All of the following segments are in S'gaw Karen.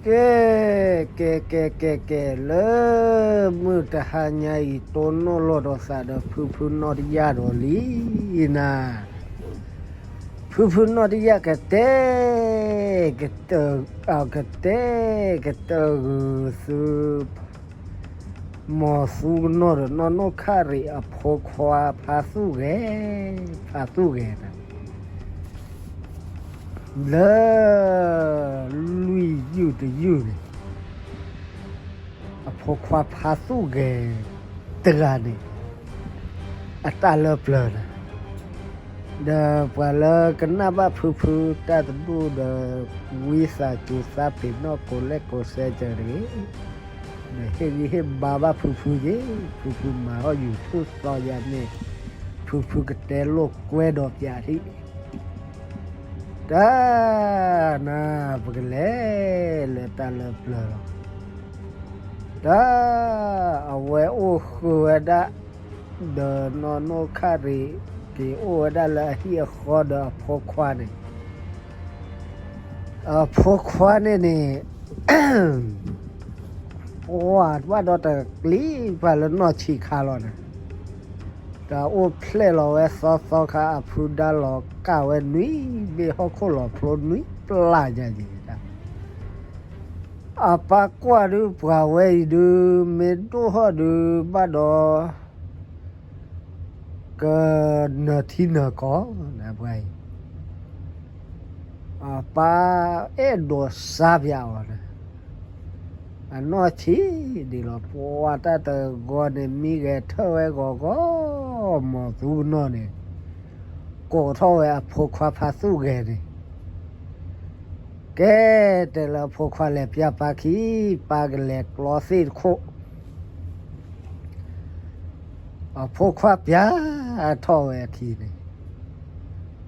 ကဲ, ကဲ ကဲ ကဲ ကဲ လၢမုၢ်တဟါညါအံၤ တိၢ်နီၣ်လိာ်ဒီးသးဒီးဖုဖုနီၢ်တယၢ်ဒီးလံနၤ, ဖုဖုနီၢ်တယၢ်ကတဲ, ကတဲ, ကတဲ, ကတၢၢ်ဂုၤသု မီၤသူကနီၢ်ဒီးနီၢ်နီၢ်ခၣ်ရံၣ်အဖိခွါဖါသူၣ်ဂဲၤ, ဖါသူၣ်ဂဲၤန့ၣ် လၢ လွံၢ်ယုၢ်တယုၢ်န့ၣ် အဖိခွါဖါသူၣ်ဂဲၤတဂၤန့ၣ် အတၢ်လၢပျၢၤန့ၣ်, ဒီးပှၤလၢကနၣ်ဘၣ်ဖုဖုတၢ်တဒူၣ်ဒီး ဝံသးစူၤသးပ့ၤနီၣ်ကိးလဲၣ်ကိးစဲကၢတဂ့ၤ, ဒီးဟ့ၣ်ဂံၢ်ဟ့ၣ်ဘါဘၣ်ဖုဖုက့ၤ, ဖုဖုမၤထီၣ် YouTube သီယါန့ၣ်, ဖုဖုကတဲလိာ်ကွဲဒီးပၠးထံၣ် တၢ်နၤ ပကလဲၤလၢတၢ်လၢပျၢၤလီၤ. တၢ် အဝဲအိၣ်ဃုာ်ဝဲဒၣ် ဒီးနီၢ်နီၢ်ခၣ်ရံၣ် က့ၤအိၣ်ဝဲဒၣ်လၢအဟံၣ်အဃီဒီးအဖိခွါန့ၣ်, အဖိခွါန့ၣ်န့ၣ် ပှၤဘၣ်ဒီးတကျံးပှၤလၢနီၢ်ဆံးခါလီၤန့ၣ်, တၢ်အိၣ်ဖျဲၣ်လီၤဝဲသီသီခါ အဖုဒါလီၤကၢ်ဝဲနွံဘ့ၣ် ဟီၣ်ခိၣ်လီၤဖျိနွံပျၢ်ညါယံၤတၢ်, အပၢ်ကွၢ်ဒုး ပှၤဝဲအံၤဒုး မ့ၢ်ဒိၣ်ထီၣ်ဒုးဘၣ်ဒီး ကနၢၤထံနၢၤကီၢ်န့ၣ် ပှၤအံၤ အပၢ်အဲၣ်ဒိးစါပၠးအီၤန့ၣ်, အနီၢ်ဆံးဒံးလီၤ. ပှၤတၢ်တဂီၤန့ၣ် မံဂဲၤထၢၣ်ဝဲဂီၤဂီၤ မီၤသူကနီၢ်န့ၣ် ကိးထီၣ်ဝဲအဖိခွါဖါသူၣ်ဂဲၤန့ၣ်, ကဲ တဲလၢအဖိခွါလဲၤပၠးပၢ်ခံ, ပၢ်ကလဲၤကျီသ့ၣ်တခိၣ် အဖိခွါပၠးထီၣ်ဝဲအခံန့ၣ်,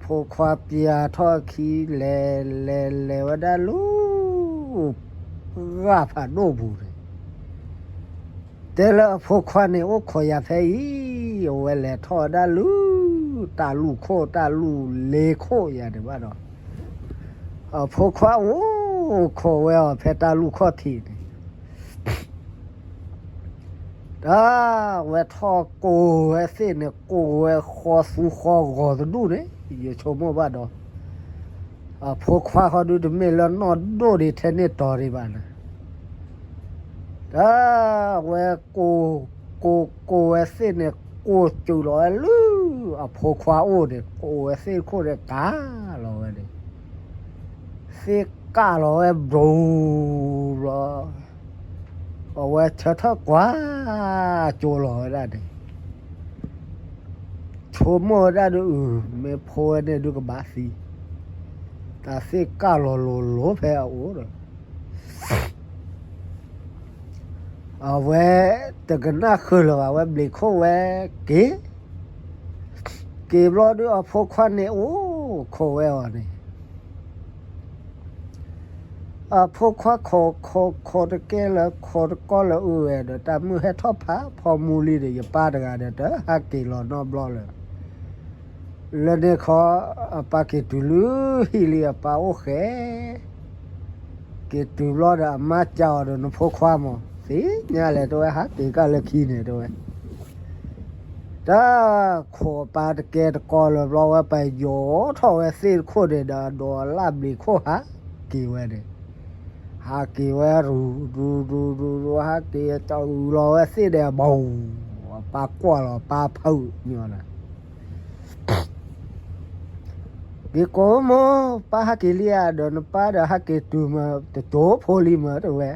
ဖိခွါပၠးထီၣ်အခံ လဲၤလဲၤလဲၤဝဲဒၣ်လၢ ဂၢ်ဖးဒိၣ်ပူၤန့ၣ်, တဲလၢအဖိခွါန့ၣ် အိၣ်ခိးယၤဖဲအံၤ, အဝဲလဲၤထီၣ်ဝဲဒၣ်လၢ တၢ်လူၢ်ခိၣ် တၢ်လူၢ်လ့ခိၣ်ယၤန့ၣ်ဘၣ်ဒီး အဖိခွါအိၣ်ခိးဝဲအီၤဖဲတၢ်လူၢ်ခိၣ်ထံးန့ၣ်, တၢ်ဝဲထီၣ်ကိးဝဲသ့ၣ်န့ၣ် ကိးဝဲဃီသူဃီဂီၤတဒူၣ်န့ၣ် ယဆိကမိၣ်ဘၣ်ဒီး အဖိခွါဃီဒုး တမ့ၢ်လၢနီၢ်ဒိၣ်ဒံးထဲန့ၣ်တီၤဒံးဘၣ်န့ၣ်, တၢ်ဝဲကိး ကိးကိးဝဲသ့ၣ်န့ၣ် ကိးစူးလီၤဝဲလၢ အဖိခွါအိၣ်န့ၣ် ကိးဝဲသ့ၣ်တခိၣ်န့ၣ် ကးလီၤဝဲန့ၣ်, သ့ၣ်ကးလီၤဝဲဘျီဘျီ, အဝဲဆၢထၢၣ်ကွၢ် ကၠိလီၤဝဲဒၣ်န့ၣ်, ဆိကမိၣ်ဝဲဒၣ်ဒုး အု မ့ၢ်ဖိဝဲန့ၣ်ဒုးကဘၣ်သံ, တၢ်သ့ၣ်ကးလီၤလိၤလိၤဖဲအအိၣ်ဒီး အဝဲတကနၣ်ဃုာ်လၢၤဘၣ်ဝဲ ဘျံးခိၣ်ဝဲက့ၤ, က့ၤဘျီဒုး အဖိခွါန့ၣ်အိၣ်ခိးဝဲအီၤန့ၣ်, အဖိခွါခိးခိးခိးတကဲလၢၤ ခိးတကီလၢၤ အုဝဲဒီး တၢ်မုၢ်ဟဲထီၣ်ဖးဖီမူလံဒီး ယပၢ်တဂၤဒီး တဟးက့ၤလီၤနီတဘျီလၢၤ လၢန့ၣ်ခီ အပၢ်က့ၤတုၤလၢဟံၣ်လံ အပၢ်အိၣ်ဃဲ, က့ၤတုၤဘျီဒီး အမါစံးအီၤဒီး နဖိခွါမး သ့ၣ်ညါလဲၣ် တဲဝဲ ဟးက့ၤကၢ်လၢခံန့ၣ် တဲဝဲ, တၢ်ခိးပၢ်တကဲတကီလၢၤဘျီဝဲ ပယီၤထီၣ်ဝဲသ့ၣ်တခိၣ်န့ၣ်ဒီး အဒိးအလၣ်ဘျံးခိၣ်ဟးက့ၤဝဲန့ၣ်, ဟးက့ၤဝဲရူၤရူၤရူၤရူၤရူၤ ဟးက့ၤတအုးလီၤဝဲသ့ၣ်ဒီး ဘီ အပၢ်ကွၢ်လီၤ ပၢ်ဖုးန့ၣ်လီၤ. က့ၤကိးမိၢ် ပၢ်ဟးက့ၤလံဧါ, ဒီးနပၢ်ဒီးဟးက့ၤတုၤမး တကၠိဖိလံမး တဲဝဲ,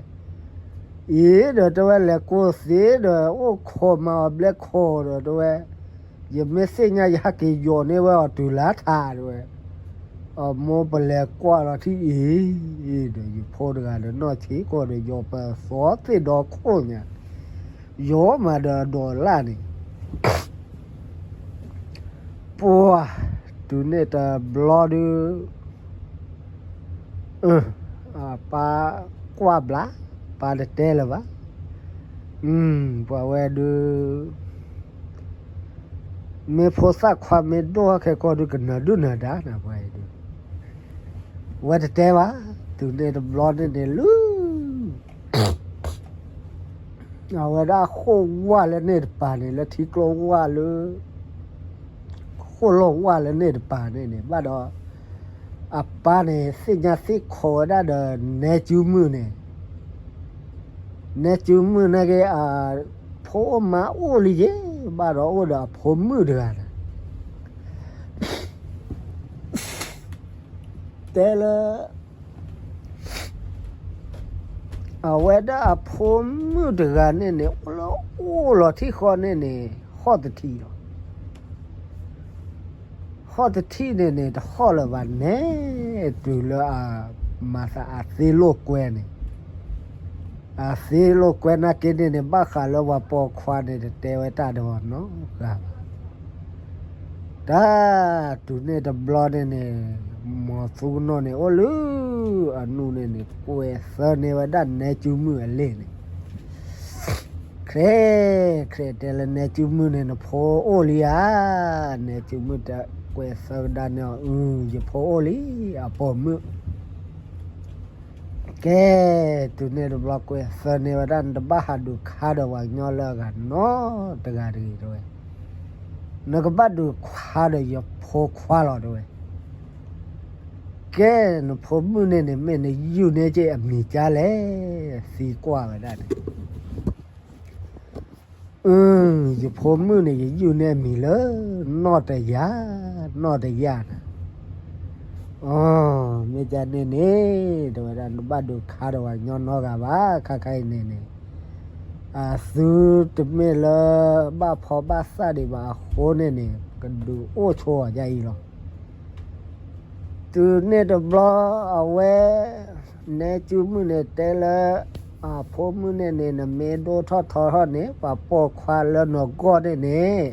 အံၤဒီးတဲဝဲ လဲၤကိးသ့ဒီး အိၣ်ခိးမၤအီၤဘျဲၣ်ခိးဒီးတဲဝဲ, ယမ့ၢ်သ့ၣ်ညါ ယဟးက့ၤယီၤန့ၢ်ဝဲအီၤတုၤလၢထး တဲဝဲ, အမိၢ်ပလဲၤကွၢ်လီၤထံၣ်အံၤဒီး ယဖိတဂၤဒီးနီၢ်ဆံးကီးဒီး ယီၤပသီသ့ၣ်ဒီခိၣ်ညါ, ယီၤမးဒီးအဒိးအလၣ်န့ၣ် ပှၤ တုၤန့ၣ်တဘျီဒုး အပၢ်ကွၢ်ဘျး ပၢ်တတဲလၢၤဘၣ်, ပှၤဝဲဒုး မ့ၢ်ဖိသၣ်ခွါမ့ၢ်ဒိၣ်ဟဲခဲကီၢ်ဒုး ကနၢၤဒုၣ်နၢၤဒါနၤ ပှၤအံၤဒုး ဝဲတတဲဘၣ်, တုၤန့ၣ်တဘျီန့ၣ်န့ၣ် လု အဝဲဒၣ်ဃိၣ်ဝၣ်လၢန့ၣ်တပၤန့ၣ် လၢထံကျိဝၣ်လၢ ဃိၣ်လီၢ်ဝၣ်လၢန့ၣ်တပၤန့ၣ်န့ၣ် ဘၣ်ဒီး အပၢ်န့ၣ် သ့ၣ်ညါသ့ၣ်ခိးဝဲဒၣ်ဒီးနဲကၠူမုၣ်န့ၣ်, နဲကၠူမုၣ်န့ၣ်က့ အဖိအိၣ်မါအိၣ်လံယ့ၤ ဘၣ်ဒီးအိၣ်ဒီးအဖိမုၣ်တဂၤန့ၣ် တဲလၢ အဝဲဒၣ်အဖိမုၣ်တဂၤန့ၣ်န့ၣ် အိၣ်လၢအိၣ်လီၤထံၣ်ဃီန့ၣ်န့ၣ် ဟီၣ်တထံၣ်လီၤ. ဟီၣ်တထံၣ်န့ၣ်န့ၣ် တဟီၣ်လၢၤဘၣ်န့ၣ် တုၤလၢအမၤသးအသ့လိာ်ကွဲန့ၣ်, အသ့လိာ်ကွဲနာ်က့န့ၣ်န့ၣ် ဘၣ်ဃးလၢပှၤပိာ်ခွါန့ၣ် တတဲဝဲတၢ်ဒီးနီတဂၤဘၣ်. တၢ် တုၤန့ၣ်တဘျီန့ၣ်န့ၣ် မီၤသူကနိၣ်န့ၣ် အိၣ်လၢအနူၢ်န့ၣ်န့ၣ် ကွဲးသၢန့ၢ်ဝဲဒၣ်နဲကၠူမုၣ်အလ့ၣ်န့ၣ်, ခြဲး ခြဲးတဲလၢနဲကၠူမုၣ်န့ၣ် နဖိအိၣ်လံဧါ. နဲကၠူမုၣ်တဲ ကွဲးသၢကဒါန့ၢ်အီၤ အု ယဖိအိၣ်လံ အပိာ်မုၣ် ကဲ တုၤန့ၣ်တဘျီကွဲးသၢန့ၢ်ဝဲဒၣ် နတဘၣ်ဟးဒုးခါဒီးပှၤကညီလၢအဂၤနီတဂၤတဂ့ၤတဲဝဲ, နကဘၣ်ဒုးခါဒီးယဖိခွါလီၤတဲဝဲ, ကဲ နဖိမုၣ်န့ၣ်န့ၣ် မ့ၢ်နယုၢ်န့ၢ်က့ၤအမံၤကါလဲၣ်, သံကွၢ်ဝဲဒၣ်န့ၣ် အု ယဖိမုၣ်န့ၣ် ယယုၢ်န့ၢ်အမံၤလၢ နီၢ်တယၢ်, နီၢ်တယၢ်န့ၣ်, အ မ့ၢ်ကန့ၣ်န့ၣ် တဲဝဲဒၣ် နဘၣ်ဒုးခါဒီးပှၤကညီနီတဂၤဘၣ် ခါခါအံၤန့ၣ်န့ၣ်, အသုတမ့ၢ်လၢ ဘၣ်ဖီဘၣ်သၣ်ဒံးဘၣ်အဃိန့ၣ်န့ၣ် ကဒုးအိၣ်ဆိအီၤဒ်အံၤလီၤ. တုၤန့ၣ်တဘျီ အဝဲ နဲကၠူမုၣ်န့ၣ်တဲလၢ အဖိမုၣ်န့ၣ်န့ၣ် နမ့ၢ်ဒိၣ်ထီၣ်ထီထီၣ်န့ၣ် ပှၤပိာ်ခွါလၢနဂီၢ်န့ၣ်န့ၣ်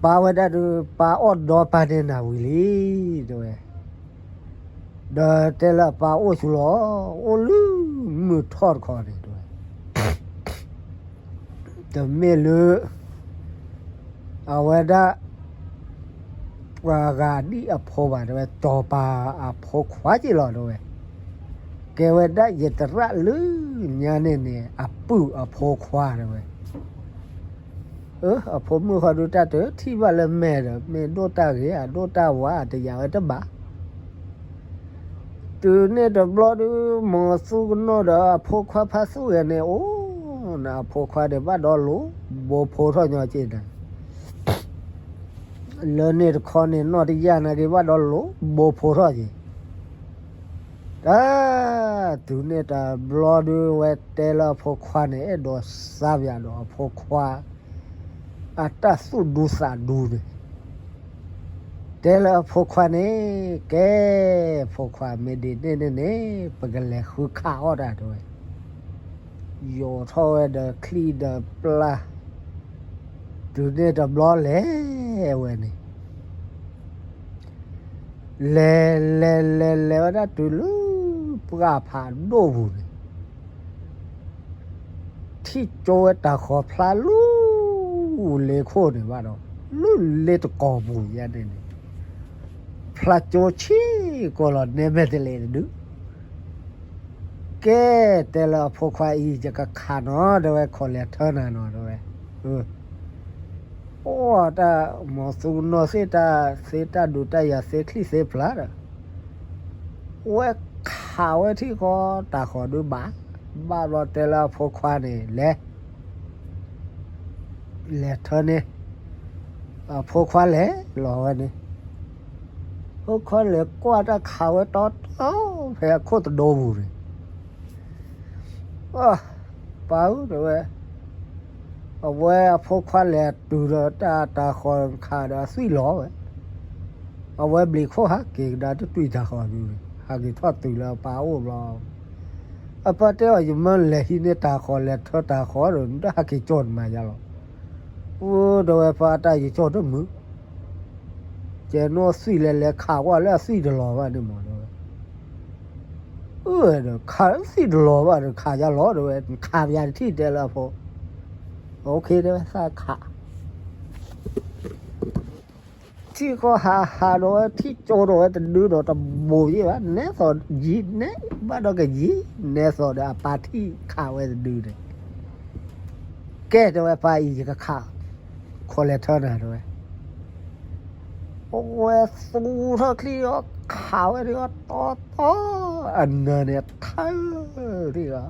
ပၢ်ဝဲဒၣ်ဒုး ပၢ်အီၣ်ဒီပၢ်န့ၢ်နၤဝံၤလံ တဲဝဲ, ဒီးတဲလၢအပၢ်အိၣ်ဆူလီၤ, အိၣ်လၢမုၢ်ထီၣ်တခီန့ၣ် တဲဝဲ တမ့ၢ်လၢ အဝဲဒၣ် ပှၤဂၤဒ်အဖိဘၣ် တဲဝဲ, ကၠီၤပၤအဖိခွါက့လီၤ တဲဝဲ, ကဲဝဲဒၣ်ယသရၣ်လၢညါန့ၣ်န့ၣ် အပုၢ်အဖိခွါ တဲဝဲ, အ အဖိမုၣ်ဃီဒုးတၢ်တထံၣ်ဘၣ်လၢမဲာ်ဒီး မ့ၢ်ဒိၣ်တၢ်ဂ့ၤ အဒိၣ်တၢ်ဝါ တယာ်ဝဲတဘၣ် တုၤန့ၣ်တဘျီဒုး မီၤသူကနိၣ်ဒီးအဖိခွါဖါသူၣ်ဂဲၤန့ၣ် အိၣ် နအဖိခွါဒီးဘၣ်ဒီးလိၤ ဘိဖိထီၣ်ညီက့န့ၣ်, လၢန့ၣ်တခီန့ၣ် နီၢ်တယၢ်နာ်က့ဘၣ်ဒီးလိၤ ဘိဖိထီၣ်က့ၤ, တၢ် တုၤန့ၣ်တဘျီဒုး ဝဲတဲလၢအဖိခွါန့ၣ် အဲၣ်ဒိးစါပၠးဒီးအဖိခွါ အတၢ်သူၣ်ဒူသးဒူန့ၣ် တဲလၢအဖိခွါန့ၣ် ကဲ ဖိခွါ မ့ၢ်ဒ်န့ၣ်န့ၣ်န့ၣ် ပကလဲၤဃုခးအီၣ်တၢ် တဲဝဲ, ယိးထီၣ်ဝဲဒီးချံဒီးပျၢ်, တုၤန့ၣ်တဘျီလဲၤဝဲန့ၣ် လဲၤလဲၤလဲၤလဲၤဝဲဒၣ်တုၤလၢ ပှၢ်ဖးဒိၣ်ပူၤန့ၣ် ထံၣ်ကၠိဝဲတၤဃီၤဖျါလၢ လ့ခိၣ်န့ၣ်ဘၣ်ဒီး လၢလ့တကီၢ်ပူၤယါန့ၣ်န့ၣ် ဖျါကၠိဆံးကိးလီၤ နဲမဲာ်တလဲၤတဒု ကဲ တဲလၢအဖိခွါအံၤ ယကခးနီၤ တဲဝဲ ခိးလဲၤထၢနၤနီၤ တဲဝဲ, အိၣ်တၢ်မီၤသူကနိၣ်သ့ၣ်တၢ်သ့တၢ်ဒုးတၢ်ယၤသ့ချံသ့ဖျါဒီး ဝဲခးဝဲထံၣ်ဃီတၤဃီၤဒုးဘၣ်, ဘၣ်ဘျီတဲလၢအဖိခွါန့ၣ် လဲၤ လဲၤထၢန့ၣ်, အဖိခွါလဲၤလီၤဝဲန့ၣ်, ဖိခွါလဲၤကွၢ်တၢ်ခးဝဲတီတီ ဖဲအခိၣ်တဒိပူၤန့ၣ် ပၢ်ဧၢ တဲဝဲ, အဝဲအဖိခွါလဲၤတုၤဒီးတၢ်တၤဃီၤခးဒီးအသွံၣ်လီၤဝဲ, အဝဲဘျံးခိၣ်ဟးက့ၤကဒါတတွံၢ်တၤဃီၤဒုန့ၣ် ဟးက့ၤထီၣ်တုၤလၢအပၢ်အိၣ်ဘျီ, အပၢ်တဲအီၤ ယမၢလဲၤဟံးန့ၢ်တၤဃီၤ လဲၤထၢတၤဃီၤဒီး နတဟးက့ၤကၠီၣ်နမၤယါလီၤ, အိၣ် တဲဝဲ ပၢ်တၢ်ယကၠီၣ်တမုာ် ကဲနိၣ်သွံၣ်လဲၤလဲၤခးကွၢ်လၢအသွံၣ်တလီၤဘၣ်န့ၣ်မး တဲဝဲ, အၢ ဒီးခးသွံၣ်တလီၤဘၣ်ဒီးခးယါလီၤ တဲဝဲ ခးပယါတထံၣ်တဲလၢအဖိ, အိၣ်ခ့ တဲဝဲ သးခး ထံၣ်ဃီဟးဟးဒီးဝဲ ထံၣ်ကၠိဒီးဝဲတဒုဒီးတဘိးယံာ်ဘၣ်, နဲသိးယံာ်နဲဘၣ်ဒီးကယံာ်, နဲသိးဒီးအပၢ်ထံၣ်ခးဝဲတဒုန့ၣ်, ကဲ တဲဝဲ ပၢ်အံၤ ယကခး ခီလဲၤထၢနၤ တဲဝဲ. အဝဲသူထီၣ်ချံအီၤ ခးဝဲဒၣ်အီၤတီတီ အနၢၤန့ၣ်ထၢဒၣ်အီၤ,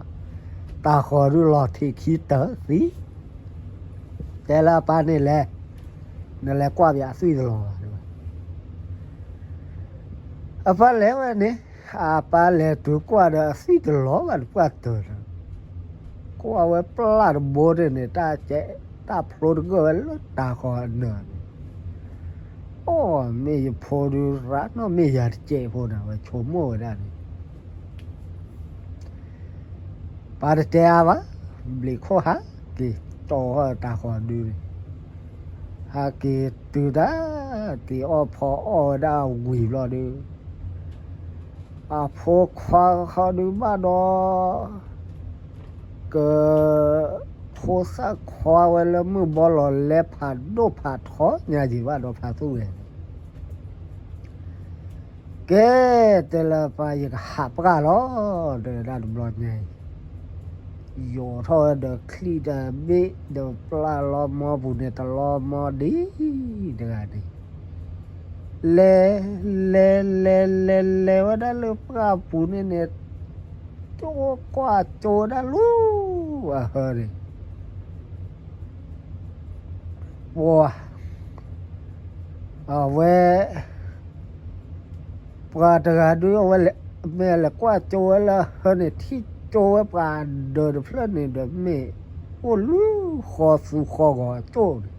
တၢ်ဃီၤဒုးလီၤထံးခံတၢၢ်သံ, တဲလၢအပၢ်န့ၣ်လဲၣ်, နလဲၤကွၢ်ပှၤအသွံၣ်တလီၤဘၣ် တဲဝဲ. အပၢ်လဲၤဝဲန့ၣ်, အပၢ်လဲၤတုၤကွၢ်ဒီးအသွံၣ်တလီၤဘၣ် တပှၢ်တၢၢ်ဒီး, ကွၢ်ဝဲပျၢ်တဘိန့ၣ်န့ၣ် တၢ်ဖျိတဂၢၢ်ဝဲလၢတၢ်ဃီၤအနၢၤန့ၣ်, အိၣ် မ့ၢ်ယဖိဒုးရၣ်နီၢ် မ့ၢ်ယၤတကဲးဖိန့ၣ် အဝဲဆိကမိၣ်ဝဲဒၣ်န့ၣ် ပၢ်တတဲအါဘၣ်, ဘျံးခိၣ်ဟးက့ၤ ကၠီၤတၢ်ဃီၤဒုန့ၣ်, ဟးက့ၤတုၤတၢ် တ့ၤအီၣ်ဖီအီၣ်ဝဲဒၣ်ဝံၤဘျီဒု, အဖိခွါဃီဒုဘၣ်ဒီး က ဖိသၣ်ခွါဝဲလၢမုၢ်ဘီလီၤလဲ ဖးဒိၣ်ဖးထီညါက့ၤဘၣ်ဒီး ဖးသူၣ်ဂဲၤန့ၣ် ကဲ တဲလၢပၢ် ယကဟးပှၢ်လီၤ တဲဝဲဒၣ်တဘျီညါအံၤ, ယိးထီၣ်ဝဲဒီးချံတဘ့ၣ်ဒီး ပျၢ်လီၤမီပူၤန့ၣ် တလီၤမီဒံးတဂၤန့ၣ်, လဲၤ လဲၤ လဲၤ လဲၤ လဲၤဝဲဒၣ်လၢပှၢ်ပူၤန့ၣ်န့ၣ်, ကၠိကွၢ်ကၠိဝဲဒၣ်လူၤ အဟၢန့ၣ် ပှၤ အဝဲ ပှၤတဂၤဒုး အဝဲလဲၤ မ့ၢ်လဲၤကွၢ်ကၠိဝဲလၢအဟၢန့ၣ် ထံၣ်ကၠိဝဲပှၤဒၢးတဖျၢၣ်န့ၣ်ဒီး မ့ၢ်အိၣ်လူၤဃီသူဃီဂီၤအကၠိန့ၣ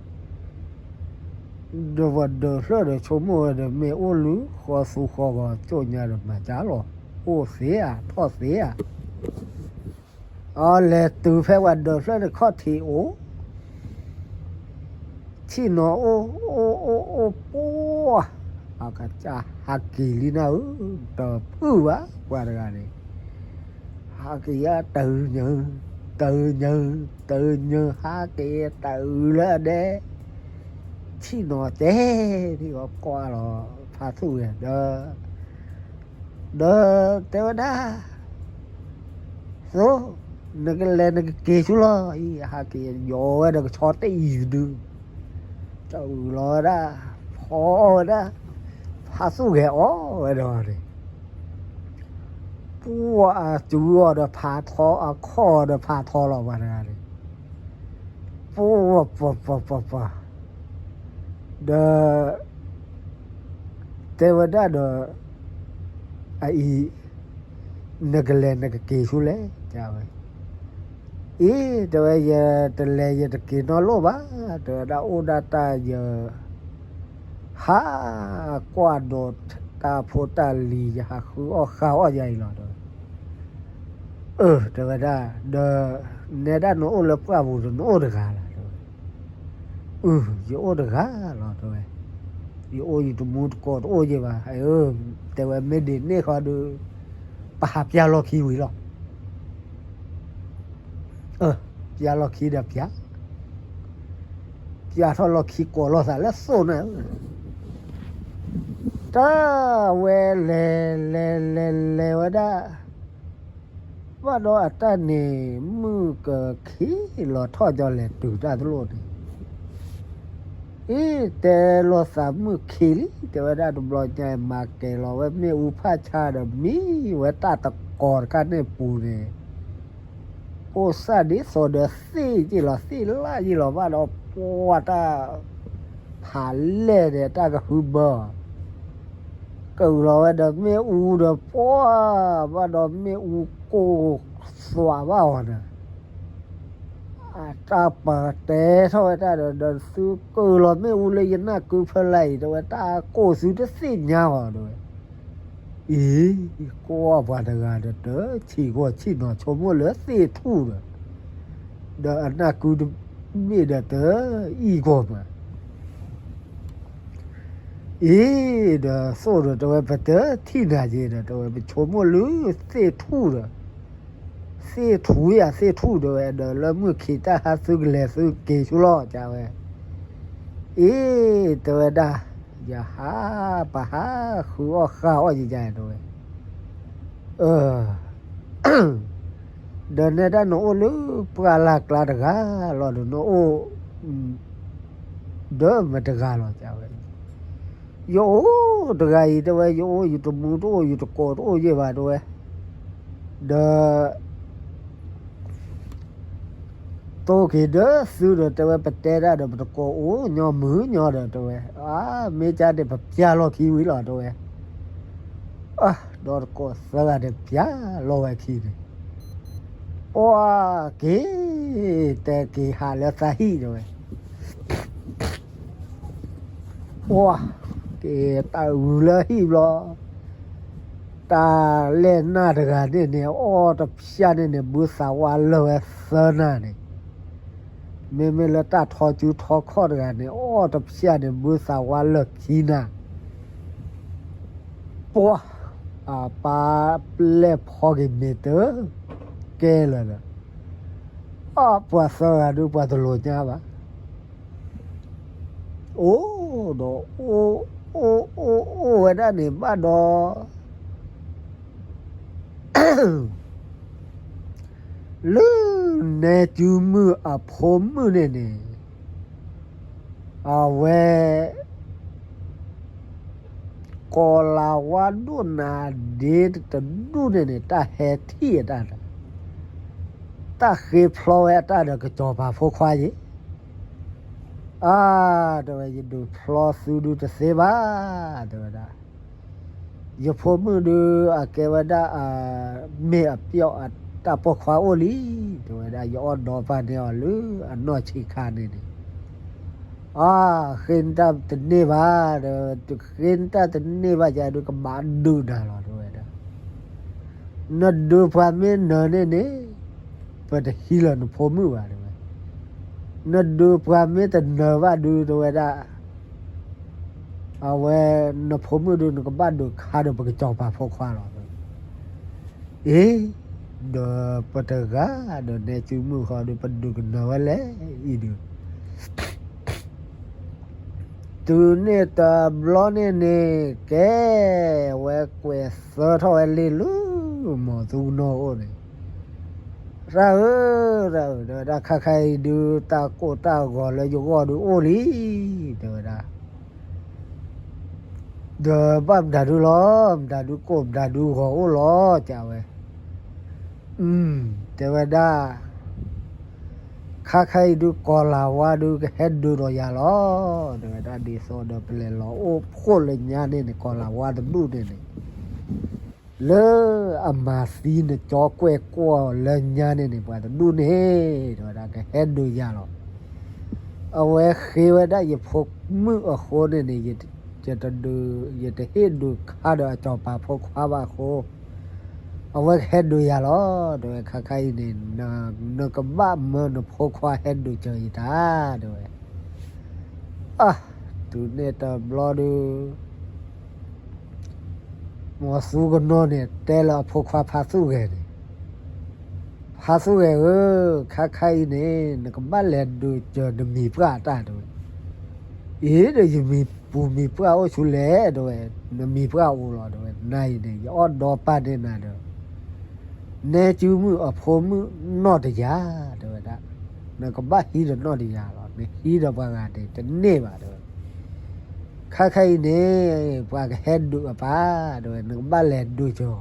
်, ဒီးပှၤဒၢးတဖျၢၣ်ဒီး ဆိကမိၣ်ဝဲဒီး မ့ၢ်အိၣ်လူၤဃီသူဃီဂီၤအကၠိညါဒီး မၤကၢ်လီၤ အိၣ်သ့ဧါ ထီၣ်သ့ဧါ အလဲၤတုၤဖဲပှၤဒၢးတဖျၢၣ်န့ၣ် ခီၣ်ထံးအိၣ် ဆ့ၣ်နီၤအိၣ် အိၣ် အိၣ် အိၣ်ပှၢ်, အကစၢ်ဟးက့ၤလံနၤဧၢ, တဖုၣ်ဘၣ် ပှၤတဂၤန့ၣ်, ဟးက့ၤယၤတနၢၤ တနၢၤ တနၢၤ ဟးက့ၤတနၢၤလၢအဒဲ, ဆ့ၣ်နီၤတဲ ဒ်အီၤကွၢ်လီၤ ဖးသူၣ်ဂဲၤဒီး ဒီးတဲဝဲဒၣ်, သိး နကလဲၤနကက့ၤဆူလီၤအံၤ, ဟးက့ၤယီၤဝဲဒီးကဆီတအံၤတဒု, တအုးလီၤဝဲဒၣ်, ဖီအီၣ်ဝဲဒၣ်, ဖးသူၣ်ဂဲၤအီၣ်ဝဲဒီးန့ၣ်, ပှၤအစူၤအီၤဒီးဖးထီ အခီၣ်အီၤဒီးဖးထီလီၤ ပှၤတဂၤန့ၣ် ပှၤ ပှၤ ပှၤ ပှၤ ပှၤ ဒီး တဲဝဲဒၣ်ဒီး အအံၤ နကလဲၤနကက့ၤဆူလဲၣ် တဲဝဲ, အံၤ တဲဝဲ ယတလဲၤယတက့ၤနီတလီၢ်ဘၣ်, တဲဝဲဒၣ် အိၣ်ဒၣ်တၢ်ယ ဟးကွၢ်ဒီးတၢ်ဖိတၢ်လံၤ ယဟးဃုအီၣ်ဃုအီၣ်ယၤအံၤလီၤ တဲဝဲ, အၢ တဲဝဲဒၣ် ဒီး နဲဒၣ်နအိၣ်လၢပှၢ်ပူၤဒီး နအိၣ်တဂၤလီၤ တဲဝဲ, အၢ ယအိၣ်တဂၤလီၤ တဲဝဲ, ယအိၣ်ယတမူတကိးတအိၣ်ယဲဘၣ်, တဲဝဲ မ့ၢ်ဒ်န့ၣ်ဃီဒီး ပဟးပျၢ်လီၢ်ခံဝံၤလီၤ ပျၢ်လီၢ်ခံဒီးပျၢ်, ပျၢ်ထီၣ်လီၢ်ခံ ကိးလိာ်သးလၢသိၣ်န့ၣ်, တၢ်ဝဲလဲၤ လဲၤ လဲၤ လဲၤဝဲဒၣ်, ဘၣ်ဒီးအတၢ်န့ၣ် မုၢ်ကခံးလီၤထီၣ်ကၠီ လဲၤတုၤတၢ်တလိၣ်န့ၣ် အံၤ တဲလိာ်သးမုၢ်ခံးလံ တဲဝဲဒၣ်တဘျီညါ မၤကဲၤလီၤဝဲမ့ၣ်အူဖၣ်ဆါဒီး မံဝဲတၢ်တကိးတခါန့ၣ်ပူၤန့ၣ်, အိၣ်စၣ်ဒ်သိးဒီးသ့ၣ်က့ၤလီၤ သ့ၣ်လၣ်က့ၤလီၤ ဘၣ်ဒီးပှၤတၢ်ဖးလဲၢ်ဒီးတၢ်ကဟုဘၢအီၤ ကလီၤဝဲဒီးမ့ၣ်အူဒီးပှၢ် ဘၣ်ဒီးမ့ၣ်အူကိၢ်သွးဘၣ်အီၤန့ၣ်, အတၢ်ပာ်တဲထီၣ်ဝဲတၢ်ဒီး ဒီးသုကလီၤမ့ၣ်အူလၢယနၢ်ကုဖၢလၢ်အံၤ တဲဝဲ တၢ်ကိၢ်သုတသ့ၣ်ညါဘၣ် တဲဝဲ, အံၤ ကွၢ်ပှၤတဂၤဒီး တဆံးဂီၢ်ဆံးနီၤ ဆိကမိၣ်လၢသ့ၣ်ထူၣ်ဒီး ဒီးအနၢ်ကုတမ့ၢ်ဒီးတအံၣ်ဂီၢ်မး အံၤ ဒီးသိၣ်ဒီး တဲဝဲ ပတထံၣ်နၤက့ၤဒီး တဲဝဲ ပဆိကမိၣ်လၢသ့ၣ်ထူၣ်ဒီး သ့ၣ်ထူၣ်ယၤသ့ၣ်ထူၣ် တဲဝဲ ဒီးလၢမုၢ်ခံးတၢ်ဟါသုကလဲၤသုက့ၤဆူလီၤ တဲဝဲ, အံၤ တဲဝဲဒၣ် ယဟးပဟးဃုအီၣ်ဃၣ်အီၣ်ယယတဲဝဲ, ဒီးနဲဒၣ်နအိၣ်လၢပှၢ်လၢ်ကျါတဂၤလီၤဒီး နအိၣ်ဒီးမတဂၤလီၤတဲဝဲ, ယအိၣ်တဂၤအံၤတဲဝဲ, ယအိၣ်ယတမူတအိၣ် ယတကိးတအိၣ်ယဲၢ်ဘၣ် တဲဝဲ, ဒီး တိၢ်က့ၤဒီးသုဒီးတဲဝဲ, ပတဲဒၣ်ဒီး ပတကိးအိၣ်ညီမုာ်ညီဒီးတဲဝဲ, အါ မ့ၢ်ကန့ၣ် ပပျၢ်လီၢ်ခံဝံၤလီၤတဲဝဲ, အါ ဒီးတကိးသၢဂၤဒီးပျၢ်လီၢ်ဝဲခံန့ၣ်, ပှၤက့ၤ တဲက့ၤဟးလၢသးဟံၣ်တဲဝဲ ပှၤက့ၤတၢ်ဂုၤလၢဟံၣ်ဘျီ, တၢ်လဲၢ်နၢ်တဂၤန့ၣ်န့ၣ် အီၣ်တဖျၢၣ်န့ၣ်န့ၣ် ဘုသးဝါလၢာ်ဝဲသၢနၢ်န့ၣ်, မ့မ့ၢ်လၢတၢ်ထီကၠူထီခီၣ်တဂၤန့ၣ် အီၣ်တဖျၢၣ်န့ၣ် ဘုသးဝါလၢာ်ခံနၢ်, ပှၤ အပၢ်ပျဲၢ်ဖီက့ၤမ့ၢ်တကဲလၢာ်ဒီး, အပှၤသၢဂၤဒုးပှၤတလိၣ်ညါဘၣ်, အိၣ်ဒီး အိၣ်အိၣ်အိၣ်ဝဲဒၣ်န့ၣ်ဘၣ်ဒီး လၢနဲကၠူမုၣ်အဖိမုၣ်န့ၣ်န့ၣ်, အဝဲ ကီၤလၤဝါဒိၣ်နၤဒ့တဒူၣ်န့ၣ်န့ၣ် တၢ်ဟဲထံၣ်အတၢ်ဒီး တၢ်ဃ့ဖျီဝဲအတၢ်ဒီးကစီၤပၤဖိခွါယ့ၣ်, အါ တဲဝဲ ယဒုးဖျီသုဒုးတသ့ဘၣ် တဲဝဲဒၣ်, ယဖိမုၣ်ဒုး အကဲဝဲဒၣ် မ့ၢ်အပျီၣ်အတၢ်ပိာ်ခွါအိၣ်လံ တဲဝဲဒၣ်, ယအီၣ်ဒီးပာ်န့ၢ်အီၤလၢအနီၢ်ဆံးခါန့ၣ်န့ၣ်, အါ ဃ့တၢ်တန့ၢ်ဘၣ် ဒီး ဃ့တၢ်တန့ၢ်ဘၣ်ယၤဒုး ကဘၣ်ဒုးနၤလီၤ တဲဝဲဒၣ်, နဒုးပှၤမ့ၢ်နၢၤန့ၣ်န့ၣ် ပတဟံးလၢၤနဖိမုၣ်ဘၣ် တဲဝဲ, နဒုးပှၤမ့ၢ်တနၢၤဘၣ်ဒုး တဲဝဲဒၣ် အဝဲ နဖိမုၣ်ဒုး နကဘၣ်ဒုးခါဒီးပကစီၤပၤဖိခွါလီၤ. အ့ ဒီးပတဂၤဒီးနဲကၠူမုၣ်ဃီဒီး ပဒုးကနၢၤဝဲလဲၣ်အံၤဒုး, တုၤန့ၣ်တဘျီန့ၣ်န့ၣ် ကဲ ဝဲကွဲးသၢထီၣ်ဝဲလံလၢ မီၤသူကနီၤအိၣ်န့ၣ်, တၢ်ဧၢ, တၢ်ဧၢ, တဲဝဲဒၣ်ခါခါအံၤဒုး တၢ်ကိၢ်တၢ်ဂီၤလၢယဂီၢ်ဒုးအိၣ်လံ, တဲဝဲဒၣ် ဒီးဘၣ်မတၤဒုလီၤ, မတၤဒုကိၢ်မတၤဒုဂီၤအိၣ်လီၤ တဲဝဲ, တဲဝဲဒၣ် ခါခါအံၤဒုးကီၤလၤဝါဒုးကဟဲဒုးဒီးယၤလီၤ, တဲဝဲဒၣ် ဒ်သိးဒီးပလဲၤလီၤအိၣ်ဖှိၣ်လၢညါန့ၣ်န့ၣ် ကီၤလၤဝါတဒူၣ်န့ၣ်န့ၣ် လၢအမၤသံနကၠီကွဲၢ်ကွီၢ်လၢညါန့ၣ်န့ၣ် ပှၤတဒူၣ်န့ၣ် တဲဝဲဒၣ်ကဟဲဒုးယၤလီၤ. အဝဲဃ့ဝဲဒၣ်ယဖိမုၣ်အဃိန့ၣ်န့ၣ် ယတဒုး ယတဟ့ၣ်ဒုးခါဒီးအစီၤပၤဖိခွါဘၣ်အဃိ အဝဲကဟဲဒုးယၤလီၤ, တဲဝဲခါခါအံၤန့ၣ် နကဘၣ်မၢနဖိခွါဟဲဒုးစၢၤယတၢ်, တဲဝဲ အါ တုၤန့ၣ်တဘျီဒုး မီၤသူကနီၤန့ၣ် တဲလၢအဖိခွါဖါသူၣ်ဂဲၤန့ၣ်, ဖါသူၣ်ဂဲၤဧၢ, ခါခါအံၤန့ၣ် နကဘၣ်လဲၤဒုးစၢၤနမံၤပှၢ်အတၢ် တဲဝဲ, အ့ ဒီးယမံၤပူၤမံၤပှၢ်အိၣ်ဆူလဲၣ် တဲဝဲ, နမံၤပှၢ်အိၣ်လီၤ တဲဝဲ, နၤအံၤန့ၣ် ယအီၣ်ဒီးပာ်န့ၢ်နၤဒီး နဲကၠူမုၣ်အဖိမုၣ်နီၢ်တယၤ တဲဝဲဒၣ်, နကဘၣ်ဟံးဒီးနီၢ်တယၤလီၤ, နဟံးဒီးပှၤဂၤန့ၣ် တန့ၢ်ဘၣ် တဲဝဲ, ခါခါအံၤန့ၣ် ပှၤကဟဲဒုးအပၢ် တဲဝဲ, နကဘၣ်လဲၤဒုးစၢၤ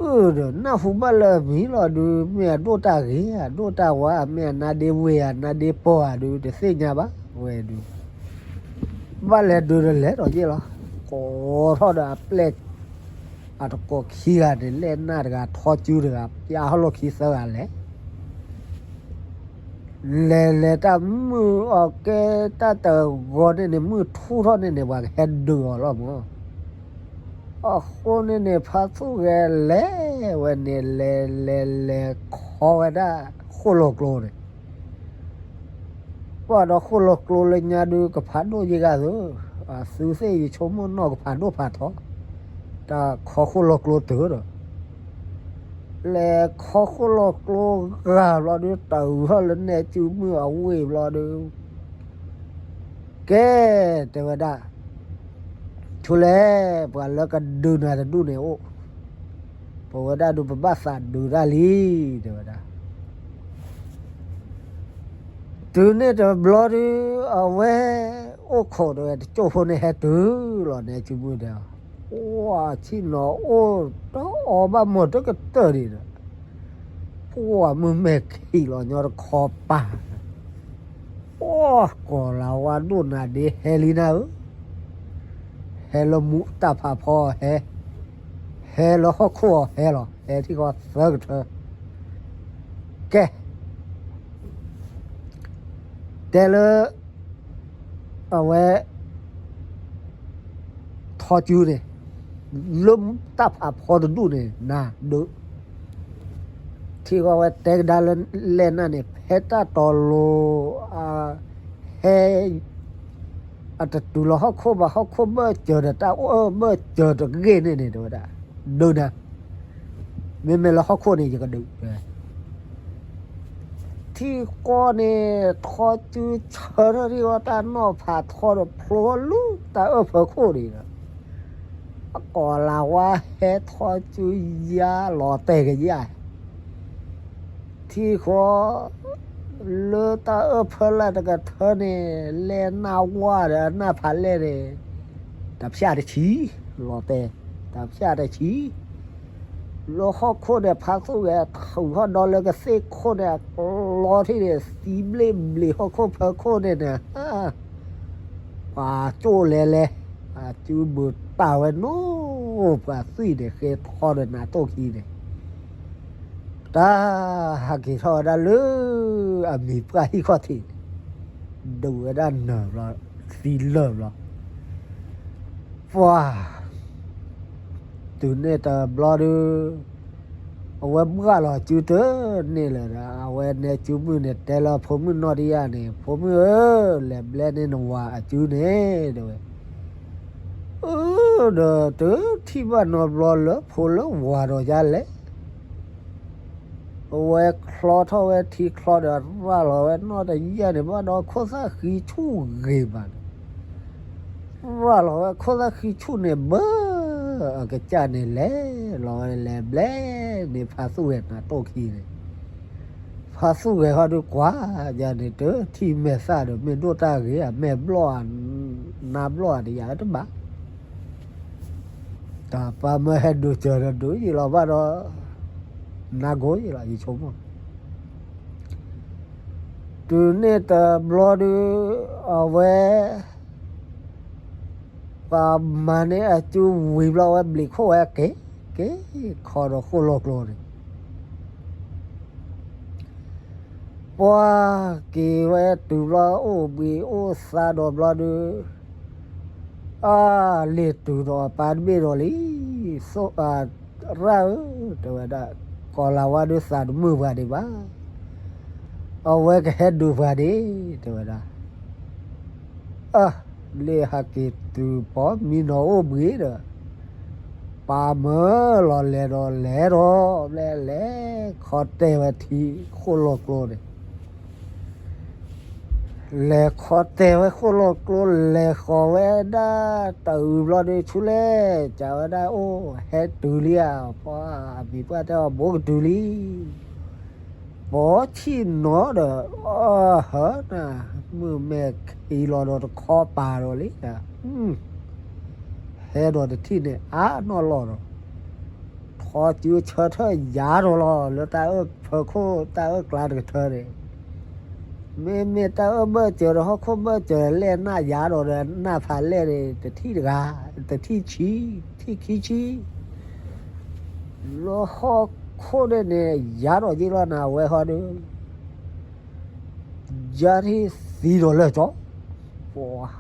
အၢ ဒီးနၢ်ဟူဘၣ်လၢအမံၤလီၤဒုး မ့ၢ်အဒိၣ်တၢ်ဂ့ၤ အဒိၣ်တၢ်ဝါ မ့ၢ်အနါဒ့ဝ့ၢ်ဧါ နါဒ့ပီၢ်ဧါဒုး တသ့ၣ်ညါဘၣ်ဝဲဒုး ဘၣ်လဲၤဒုးဒီးလဲၤဒီးယ့ၢ်လီၤ. ကိးထီၣ်ဒီးအပျဲၢ် အတကိးခံဂၤန့ၣ် လဲၢ်နၢ်တဂၤ ထီကၠူတဂၤ ပျၢ်ဟီၣ်လိာ်ခံသၢဂၤလဲၤ လဲၤလဲၤတၢ်မုၢ်အီၤကဲတၢ်တဂီၤန့ၣ်န့ၣ် မုၢ်ထူၣ်ထီၣ်န့ၣ်န့ၣ် ပှၤကဟဲဒုးအီၤလီၤမး. အဃိန့ၣ်န့ၣ် ဖါသူၣ်ဂဲၤလဲၤဝဲန့ၣ် လဲၤလဲၤလဲၤခီဝဲဒၣ် ဃိၣ်လီၤကျိန့ၣ် ပှၤဒီးဃိၣ်လီၤကျိလၢညါဒုး ကဖးဒိၣ်ယဲၢ်ဂၤသု, အသုသ့ၣ်ယဆိကမိၣ်နီၢ်ကဖးဒိၣ်ဖးထီ, တၢ်ခီဃိၣ်လီၤကျိတုၤဒီး လဲၤခီဃိၣ်လီၤကျိဂၤဘျီဒုး တၢ်အုးထီၣ်လၢနဲကၠူမုၣ်အဝ့ၢ်ဘျီဒုး, က ကဲ, တဲဝဲဒၣ်, ဆိလဲၣ်, ပှၤလၢကဒုးနၤတဒူၣ်န့ၣ်အိၣ်, ပဝဲဒၣ်ဒုးပဘၣ်သးဒုးတၢ်လံ, တဲဝဲဒၣ်. တုၤန့ၣ်တဘျီဒုး အဝဲအိၣ်ခိးတဲဝဲ တကၠိၢ်ဖိန့ၣ်ဟဲတုၤလီၤ နဲကုမုၣ်ဒီး, ပှၤဆ့ၣ်နီၤအိၣ်တအီဘၣ်မီၢ်တကတၢၢ်ဒံးဒီး, ပှၤမုၢ်မဲာ်ခံးလီၤညီတခီပၤ, ပှၤကီၤလၤဝါဒိၣ်နၤဒ့ဟဲလံနၤဧၢ, ဟဲလၢမူတၢ်ဖးဖီအီၤဟဲ, ဟဲလၢဟီၣ်ခိၣ်အီၤဟဲလီၤ, ဟဲထံၣ်ဃီသၢကထၢ, ကဲ တဲလၢ အဝဲ ထီၣ်စုန့ၣ်, လၢတၢ်ဖးဖီတဒူၣ်န့ၣ် နၤဒုး, ထံၣ်ဃီဝဲတဲကဒါလၢလဲၢ်နၢ်န့ၣ် ဖဲတၢ်တီၤလိၤ ဟဲ အတတုၤလီၤဟီၣ်ခိၣ်ဘၣ် ဟီၣ်ခိၣ်ဘၢၣ်စၢၤဒီးတၢ်အိၣ်အၢဘၢၣ်စၢၤတဂ့ၢ်န့ၣ်န့ၣ် တဲဝဲဒၣ်, ဒုးနၤ, မ့မ့ၢ်လၢဟီၣ်ခိၣ်န့ၣ် ယကဒုး ထံၣ်ဃီန့ၣ် ထီၣ်စုဆၢထၢၣ်ထံၣ်ဃီတၢ်နီၣ်ဖးထီဒီးဖျိလူတၢ်အၢၣ်ဖၢခိၣ်န့ၣ်ဒီး, အကီၤလၤဝါဟဲထီၣ်စုယါလီၤတဲာ်ကယၢ်, ထံၣ်ဃီ လၢတၢ်အၢၣ်ဖၢလၢ်တကထၢန့ၣ် လဲၢ်နၢ်ဝါဒီးအနၢ်ဖးလဲၢ်န့ၣ် တဖၠၣ်တဆံ, လီၤတဲာ် တဖၠၣ်တဆံ လၢဟီၣ်ခိၣ်န့ၣ် ဖးသူၣ်ဂဲၤထုးထီၣ်ဒီလၢကသ့ၣ်ခိၣ်န့ၣ် အကျီထံၣ်န့ၣ် သံဘျ့ဘျ့ဟီၣ်ခိၣ်ဖၢခိၣ်န့ၣ်န့ၣ်, ပှၤကၠိၣ်လဲၤလဲၤ, အစုဘုးတၢ်ဝဲနီၣ်, ပှၤသွံၣ်န့ၣ်ဃ့ထီဒီးနးတိၢ်ခံန့ၣ်, တၢ်ဟးက့ၤထီၣ်ဝဲဒၣ်လၢ အမံၤပှၢ်ဟံၣ်ခီၣ်ထံးန့ၣ်, ဒုးဝဲဒၣ်နၢၤဘျီ, သံလၢာ်ဘျီ, ပှၤ တုၤန့ၣ်တဘျီဒုး, အဝဲဘှၣ်လီၤအစုတန့ၢ်လၢၤဒီး အဝဲနဲကုမုၣ်န့ၣ် တဲလၢဖိမုၣ်နီၢ်တယၢ်န့ၣ်, ဖိမုၣ်ဧၢ, လဲၤဘျဲန့ၢ်နဝၤအစုန့ၣ် တဲဝဲ, အၢ ဒီးတထံၣ်ဘၣ်နီတဘျီလၢဖိလၢဝၤဒီးယၤလဲၣ် အဝဲချီထီၣ်ဝဲထံချီဒီး ရၤလီၤဝဲနီၢ်တယၢ်န့ၣ် ဘၣ်ဒီးခိၣ်သၣ်ဃံဆူၣ်ဂ့ၤဘၣ်န့ၣ်, ရၤလီၤဝဲခိၣ်သၣ်ဃံဆူၣ်န့ၣ် ဘၢအကစၢ်န့ၣ်လဲၤလီၤဝဲလဲၤဘျဲန့ၣ် ဖးသူၣ်ဂဲၤနးတိၢ်ခံန့ၣ်, ဖးသူၣ်ဂဲၤဟီဒုးကွၢ်ယၤန့ၣ် တထံၣ်မဲာ်သၣ်ဒီး မ့ၢ်ဒိၣ်တၢ်ဂ့ၤဧါ မဲာ်ဘျီၣ်ဧါ နါဘျီၣ်ဧါ တယၤတဘၣ် တၢ်ပၢ်မၢဟဲဒုးစၢၤဒီးဒုးယံာ်လီၤဘၣ်ဒီး နါကိယံာ်လီၤ ယဆိကမိၣ်, တုၤန့ၣ်တဘျီဒုး အဝဲ ပှၤမၤန့ၢ်အစုဝံၤဘျီ အဝဲဘျံးခိၣ်ဝဲက့ၤ က့ၤခီဒီးဃိၣ်လီၢ်ကျိန့ၣ် ပှၤက့ၤဝဲတုၤဘျီ အိၣ်ဘှံးအိၣ်သါဒီးဘျီဒုး, အါ လ့ၤတုၤဒီးအပၢ်တဘ့ၣ်ဒီးလံ, ရၣ်ဧၢ, တဲဝဲဒၣ်, ကီၤလၤဝါဒုးသးတမုာ်ပှၤဒံးဘၣ်, အဝဲကဟဲဒုးပှၤဒံး, တဲဝဲဒၣ်, အၢ လ့ၤဟးက့ၤတုၤပိာ်မံနီၤအိၣ်ဘှံးဒီး ပၢ်မၢလီၤလဲၤဒီးလဲၤဒီး ဘျဲလဲၤခီတဲာ်ဝဲထံဃိၣ်လီၢ်ကျိန့ၣ်, လဲၤခီတဲာ်ဝဲဃိၣ်လီၢ်ကျိ လဲၤဃီၤဝဲဒၣ်တအုးဘျီဒုး ဆူလဲၣ် ကးဝဲဒၣ်အိၣ် ဟဲတုၤလံဧါ, ပှၤအမံၤပှၢ်တဲအီၤ ဘိကတုၤလံ ပိာ်ဆံၣ်နီၤဒီး အၢ ဟၢနၤ မုၢ်မဲာ်ခံးလီၤဒီးတခီပၤဒီးလံ, ဟဲဒီးတထံၣ်န့ၣ် အါနီၢ်လီၤဒီး ထီၣ်စုဆၢထၢၣ်ယါဒီးလီၤ လၢတၢ်အၢၣ်ဖၢခိၣ် တၢ်အၢၣ်ကျါတကထၢန့ၣ်, မ့မ့ၢ်တၢ်အၢၣ်ဘၢၣ်စၢၤဒီးဟီၣ်ခိၣ်ဘၢၣ်စၢၤ လဲၢ်နၢ်ယါဒီးဒီး နၢ်ဖးလဲၢ်န့ၣ် တထံၣ်တဂၤ, တထံၣ်ဆံ, ထံၣ်ခံဆံ လၢဟီၣ်ခိၣ်န့ၣ်န့ၣ် ယါဒီးယ့ၢ်လီၤနၤဝဲဟီဒီး ယါထံၣ်သံဒီးလၢာ်ကၠီ, ပှၤ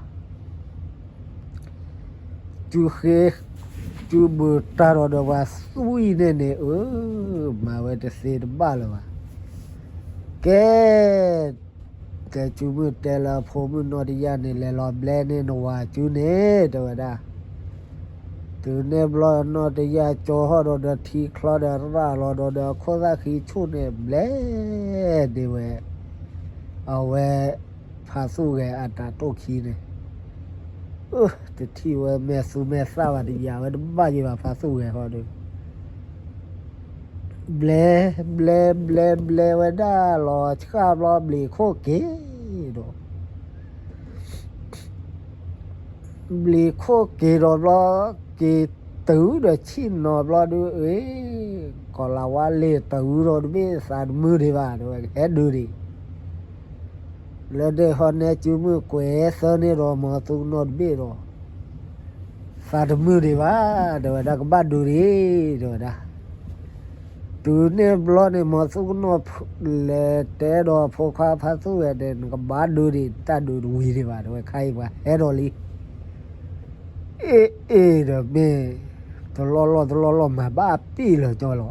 စုဃ့ စုဘုးတၢ်ဒီးဒီးပှၤသွံၣ်န့ၣ်န့ၣ် အၢ မၤဝဲတသ့တဘၣ်လၢၤဘၣ်. ကဲ တဲစုမုၢ်တဲလၢအဖိမုၣ်နီၢ်တယၢ်န့ၣ် လဲၤလီၤဘျဲန့ၢ်နဝၤစုန့ၣ် တဲဝဲဒၣ်. တုၤန့ၣ်ဘျီနီၢ်တယၢ်ကၠီဟီၣ်ဒီးဒီးထံချီဒီးရၣ်လီၤဒီးဒီးခိၣ်သၣ်ဃံဆူၣ်န့ၣ် ဘျဲဒ့ဝဲ အဝဲ ဖးသူၣ်ဂဲၤအတၢ်တိၢ်ခံန့ၣ် တထံၣ်ဝဲမဲာ်သူမဲာ်သၣ်ဘၣ်တယာ်ဝဲတဘၣ်ယံၤဘၣ် ဖါသူၣ်ဂဲၤဃီဒီး ဘျဲ ဘျဲ ဘျဲ ဘျဲဝဲဒၣ် လီၤဆှၣ်ဘျီ ဘျံးခိၣ်က့ၤဒီး ဘျံးခိၣ်က့ၤဒီးဘျီ က့ၤတုၤဒီးဆ့ၣ်နီၤဘျီဒုး အ့ ကီၤလၤဝါလ့ၤတုၤဒီးတဘ့ၣ် သးတမုာ်ဒံးဘၣ် တဲဝဲ ကဟဲဒုးဒံး လၢဒဲးဃီနဲကၠူမုၣ်ကွဲးသၢန့ၢ်ဒီး မီၤသူကနီၣ်တဘ့ၣ်ဒီး သးတမုာ်ဒံးဘၣ် တဲဝဲဒၣ် ကဘၣ်ဒုးဒံး တဲဝဲဒၣ်. တုၤန့ၣ်ဘျီန့ၣ် မီၤသူကနီၣ်လဲၤတဲဒီးဖိခွါဖါသူၣ်ဂဲၤန့ၣ် နကဘၣ်ဒုးဒံး တၢ်ဒုးတဝံၤဒံးဘၣ် တဲဝဲ ခါအံၤပှၤဟဲဒီးလံ အ့ၣ်အ့ၣ်ဒီးမ့ၢ် တလီၢ်လီၢ်တလီၢ်လီၢ်မၤဘၣ်အပ့ၢ်လၢာ်ကၠီလီၤ.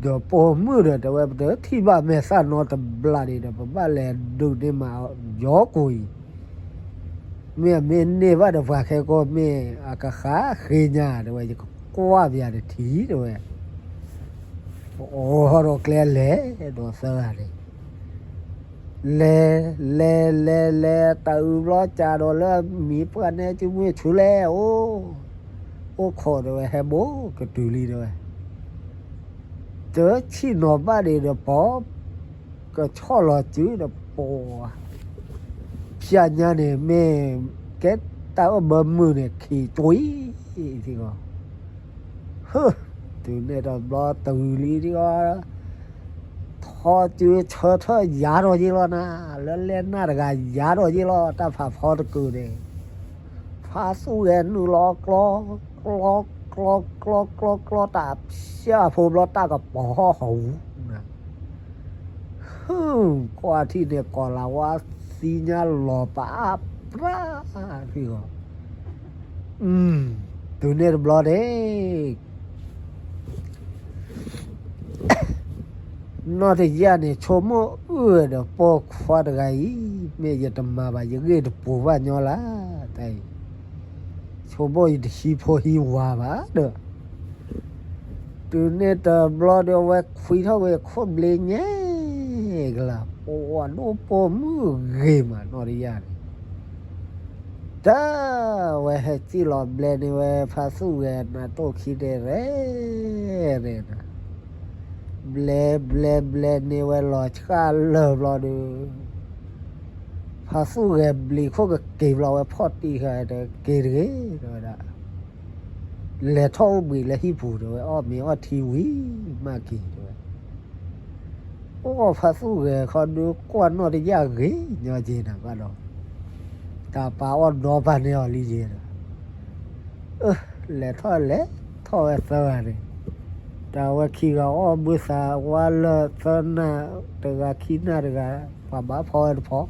ဒီးပိာ်မုၣ်ဒီးတဲဝဲ ပတထံၣ်ဘၣ်မဲာ်သၣ်နီတဘျီဒံးဒီး ပဘၣ်လဲၤဒုးန့ၢ်မးယီကိၢ်အံၤ, မ့ၢ်အမ့ၢ်န့ၢ်ဘၣ်ဒီးပှၤခဲကိာ်မ့ၢ်အကဃၣ်ဃ့ညါ တဲဝဲ ယကကွၢ်ပယၤတထံၣ် တဲဝဲ အိၣ်ဒီးကျဲလဲၤဒီးသၢဂၤန့ၣ် လဲၤ လဲၤ လဲၤ လဲၤ တၢ်အုးဘျီကးဒီးလၢမံၤပှၢ်နဲကၠူမုၣ်ဆူလဲၣ် အိၣ် အိၣ်ခိးတဲဝဲ ဟဲဘိကတုၤလံတဲဝဲ တဆံၣ်နီၤဘၣ်ဒံးဒီး ပီၤကဆီၣ်လီၤစုဒီး ပီၤ ဖၠၣ်ညါန့ၣ် မ့ၢ်ကဲတၢ်အၢၣ်ဘၢမုၢ်န့ၣ် ခံးကွံာ်ထံဂီၤ ဟၢ တုၤန့ၣ်တဘျီတုၤလံထံဂီၤ ထီၣ်စုဆၢထၢၣ်ယါထီၣ်ယ့ၢ်လီၤနၤ လၢလဲၢ်နၢ်တဂၤယါထီၣ်ယ့ၢ်လီၤ တၢ်ဖးဖီတကုာ်န့ၣ် ဖါသူၣ်ဂဲၤနုာ်လီၤကျီ ကျီ ကျီ ကျီ ကျီ ကျီ တၢ်ဖၠၣ်ဖိဘျီ တၢ်ကပီၤဟီၣ်ဟူးနၤ ဟုၣ် ကွၢ်ထံၣ်န့ၣ် ကီၤလၤဝါသံညါလီၤပအါပြၢ်ထံဂီၤ တုၤန့ၣ်တဘျီန့ၣ် နီၢ်တယၢ်န့ၣ် ဆိကမိၣ်အုၣ်ဒီးပိာ်ခွါတဂၤအံၤ မ့ၢ်ယတမၤဘၣ် ယဂ့ၢ်တပူၤဘၣ်ညီလၢ် တၢ်အံၤ ဆိကမိၣ်ယတဟံးဖိဟံးဝၤဘၣ်ဒီး တုၤန့ၣ်တဘျီဒီး အဝဲခွံထီၣ်ဝဲခိၣ်ဘျ့ညဲကလၤ ပှၤဒိၣ်ပိာ်မုၣ်ဂ့ၤမး နီၢ်တယၢ်န့ၣ် တၢ်ဝဲဟဲစံၣ်လီၤဘျဲန့ၢ်ဝဲ ဖါသူၣ်ဂဲၤနၤတိၢ်ခံတဲရဲၣ်န့ၣ် ဘျဲဘျဲဘျဲန့ၢ်ဝဲလီၤဆှၣ်လၢာ်ဘျီဒီး ဖါသူၣ်ဂဲၤဘျံးခိၣ်ကက့ၤဘျီဝဲဖီၣ်တံၢ်ဃာ်ဒီး က့ၤတဂ့ၤ တဲဝဲဒၣ် လဲၤထီၣ်အိၣ်ဘှံးလၢဟံၣ်ပူၤတဲဝဲ အီၣ်မ့ၤအီထံဝံၤမးက့ၤတဲဝဲ အိၣ်ဖါသူၣ်ဂဲၤခီဒုးကွၢ်နီၢ်တယၢ်ဂ့ၤညီက့ၤနၤဘၣ်ဒီး တၢ်ပာ်အီၣ်ဒီပာ်န့ၢ်အီၤလံယဲဒီး အၢ လဲၤထီၣ်လဲၤထီၣ်ဝဲသၢဂၤန့ၣ် တၢ်ဝဲခံဂၤအီၣ်ဘုသးဝါလၢာ်သၢနၢ် တဂၤခံနၢ်တဂၤ ပှၤဘၣ်ဖီဝဲတဖီ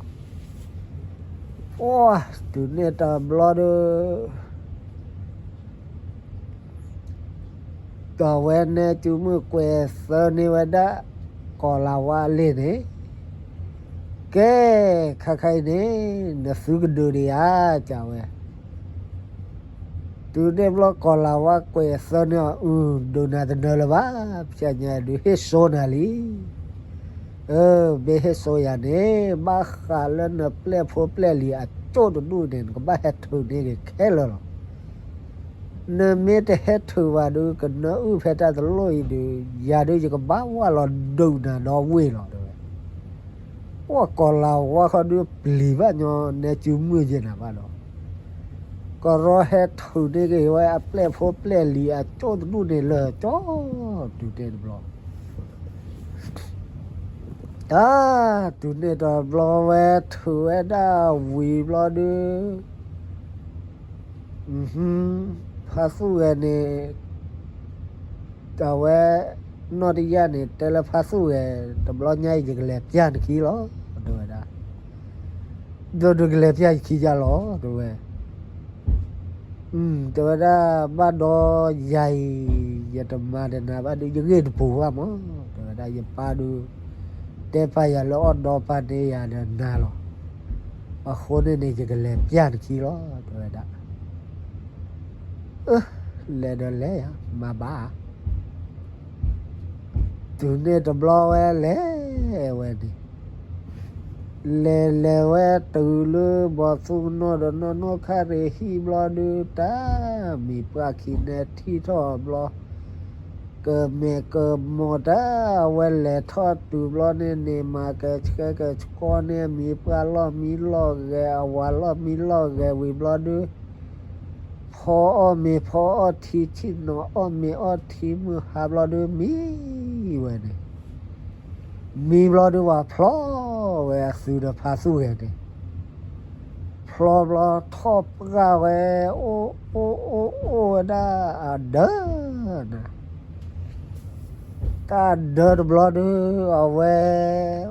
အိၣ် တုၤန့ၣ်တဘျီဒီး တၢ်ဝဲနဲကၠူမုၣ်ကွဲးသၢန့ၢ်ဝဲဒၣ် ကီၤလၤဝါလ့ၣ်န့ၣ် ကဲ ခါခါအံၤန့ၣ် နသုကဒုးဒံးဧါ ကဝဲ တုၤန့ၣ်ဘျီကီၤလၤဝါကွဲးသၢန့ၢ်အီၤ အု ဒုးနၤတနၢၤလၢၤဘၣ် ဖၠၣ်ညါဒုးဟ့ၣ်စိနၤလံ အၢ မ့ၢ်ဟ့ၣ်စိယၤန့ၣ် ဘၣ်ဃးလၢနပျဲၢ်ဖိပျဲၢ်လံၤအကၠိၣ်တဒူၣ်န့ၣ် နကဘၣ်ဟဲထုးန့ၢ်က့ၤခဲလၢာ်လီၤ. နမ့ၢ်တဟဲထုးဘၣ်ဒုး ကနၢအုၣ်ဖဲတၢ်တလိၣ်အံၤဒုး ယၤဒုးယကဘၣ်ဝၢ်လီၤဒုးနၤဒီဝ့ၢ်လီၤ တဲဝဲ အိၣ်ကီၤလၤဝါဃီဒုးပျံၤဘၣ်ညီ နဲကၠူမုၣ်ယဲနၤဘၣ်ဒီး ကရီဟဲထုးန့ၢ်က့ၤဝဲအပျဲၢ်ဖိပျဲၢ်လံၤအကၠိၣ်တဒူၣ်န့ၣ်လၢာ်ကၠီ တုၤန့ၣ်တဘျီ တၢ် တုၤန့ၣ်တဘျီဝဲထုးဝဲဒၣ်ဝံၤဘျီဒုး ဖါသူၣ်ဂဲၤန့ၣ် တၢ်ဝဲ နီၢ်တယၢ်န့ၣ် တဲလၢဖါသူၣ်ဂဲၤ တဘျီညါအံၤ ယကလဲၤပျၢ်နခံလီၤ တဲဝဲဒၣ် ဒီးနကလဲၤပျၢ်ယခံယါလီၤ တဲဝဲ တဲဝဲဒၣ် ဘၣ်ဒီးယၤအံၤ ယတမၤဒီးနၤဘၣ်ဒုး ယဂ့ၢ်တပူၤဘၣ်မး တဲဝဲဒၣ် ယပၢ်ဒုး တဲပာ်ယၤလၢအီၣ်ဒီပာ်န့ၢ်ယၤဒီးနၤလီၤ. အဃိန့ၣ်န့ၣ် ယကလဲၤပျၢ်နခံလီၤ တဲဝဲဒၣ် အၢ လဲၤဒီးလဲၤယၤ မၤဘၣ် တုၤန့ၣ်တဘျီဝဲလဲၤဝဲန့ၣ် လဲၤလဲၤဝဲတုၤလၢဘီၣ်သူကနီၤဒီးနီၢ်နီၢ်ခါရ့ၣ်ဟံၣ်ဘျီဒုး တၢ်မံၤပှၢ်ခံန့ၣ်ထံၣ်ထီၣ်အဘျီ ကမဲာ်ကမီၤတၢ် အဝဲလဲၤထီၣ်တုၤဘျီန့ၣ်န့ၣ် မၤကဆှဲကဆှီန့ၢ်အမံၤပှၢ်လီၢ်မံလီၢ်ဂဲၤ အဝၤလီၢ်မံလီၢ်ဂဲၤဝံၤဘျီဒုး ဖီအီၣ်မ့ၤဖီအီၣ်ထံ ဆ့ၣ်နီၤအီၣ်မ့ၤအီထံ မုၢ်ဟါဘျီဒုးမံဝဲန့ၣ် မံဘျီဒုး ပှၤဖျီဝဲအသုဒီးဖါသူၣ်ဂဲၤန့ၣ် ဖျီဘျီထီၣ်ပှၢ်ဝဲ အိၣ်အိၣ်အိၣ်အိၣ်ဝဲဒၣ်အဒၢနၤ တၢ်ဒၢတဘျီဒုး အဝဲ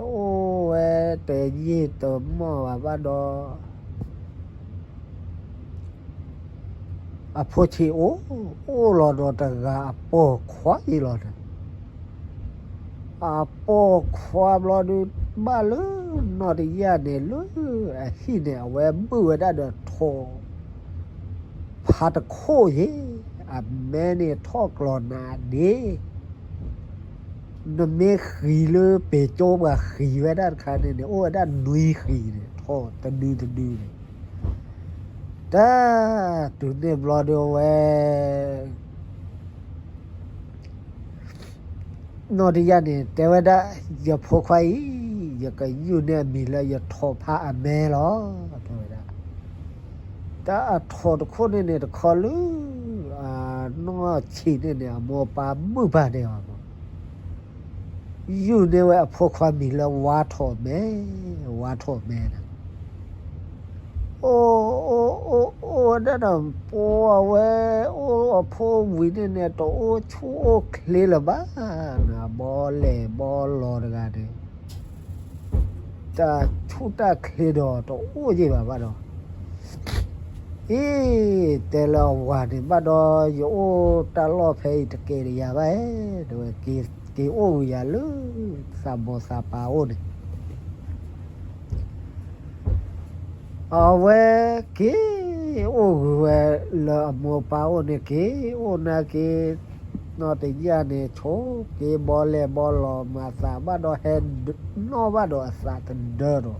အိၣ်ဝဲတယံာ်တမီၢ်ဘၣ်ဘၣ်ဒီး အဖိဆံးအိၣ် အိၣ်လီၤဒီးတဂၤအပိာ်ခွါအံၤလီၤန့ၣ် အပိာ်ခွါဘျီဒုး ဘၣ်လၢနီၢ်တယၢ်န့ၣ် လၢအဟံၣ်န့ၣ် အဝဲဘုၣ်ဝဲဒၣ်ဒီးထိး ဖးတခိၣ်ယ့ၣ် အမဲန့ၣ်ထီၣ်ကျီၤနးဒ့ နမ့ၢ်ဃံလၢပ့ၤကၠိပှၤဃံဝဲဒၣ်တခါန့ၣ်န့ၣ် အိၣ်ဝဲဒၣ်နွံဃံန့ၣ် ထိးတဒုတဒုန့ၣ် တၢ် တုၤန့ၣ်ဘျီဒုးဝဲ နီၢ်တယၢ်န့ၣ် တဲဝဲဒၣ် ယဖိခွါအံၤ ယကယုၢ်န့ၢ်အမံၤလၢယထိးဖးအမဲလီၤ တဲဝဲဒၣ် တၢ်အထိးတခိၣ်န့ၣ်န့ၣ် တခီလၢ အနီၢ်ဆံးန့ၣ်န့ၣ် အမိၢ်ပၢ်ဘုၣ်ပာ်န့ၢ်အီၤ ယုၢ်န့ၢ်ဝဲအဖိခွါမံၤလၢဝါထိးမဲ, ဝါထိးမဲန့ၣ် အိၣ်အိၣ်အိၣ်အိၣ်ဝဲဒၣ် ဒီးပှၤဝဲအိၣ်အဖိဝံၤန့ၣ်န့ၣ် တအိၣ်ဆူၣ်အိၣ်ချ့လၢၤဘၣ်န့ၣ် အဘီလဲၣ်ဘီလီၤတဂၤန့ၣ် တၢ်ဆူၣ်တၢ်ချ့ဒီးတအိၣ်ယ့ၢ်ဘၣ်ဘၣ်ဒီး အ့ တဲလၢအဝၤန့ၣ်ဘၣ်ဒီး ယအိၣ်တၢ်လီၢ်ဖဲအံၤတကဲးတယၤဘၣ်ဧါ တဲဝဲ က့ၤအိၣ်ဂုာ်ယၤလၢ သးမိၢ်သးပၢ်အိၣ်န့ၣ် အဝဲက့ၤအိၣ်ဂုာ်ဝဲလၢအမိၢ်ပၢ်အိၣ်န့ၣ် က့ၤအိၣ်နာ်က့ၤ နီၢ်တယၢ်န့ၣ် ဆိးက့ၤဘီလဲၣ်ဘီလီၤမၤသးဘၣ်ဒီး ဟဲနီၣ်ဘၣ်ဒီးအသးတဒၢဒီး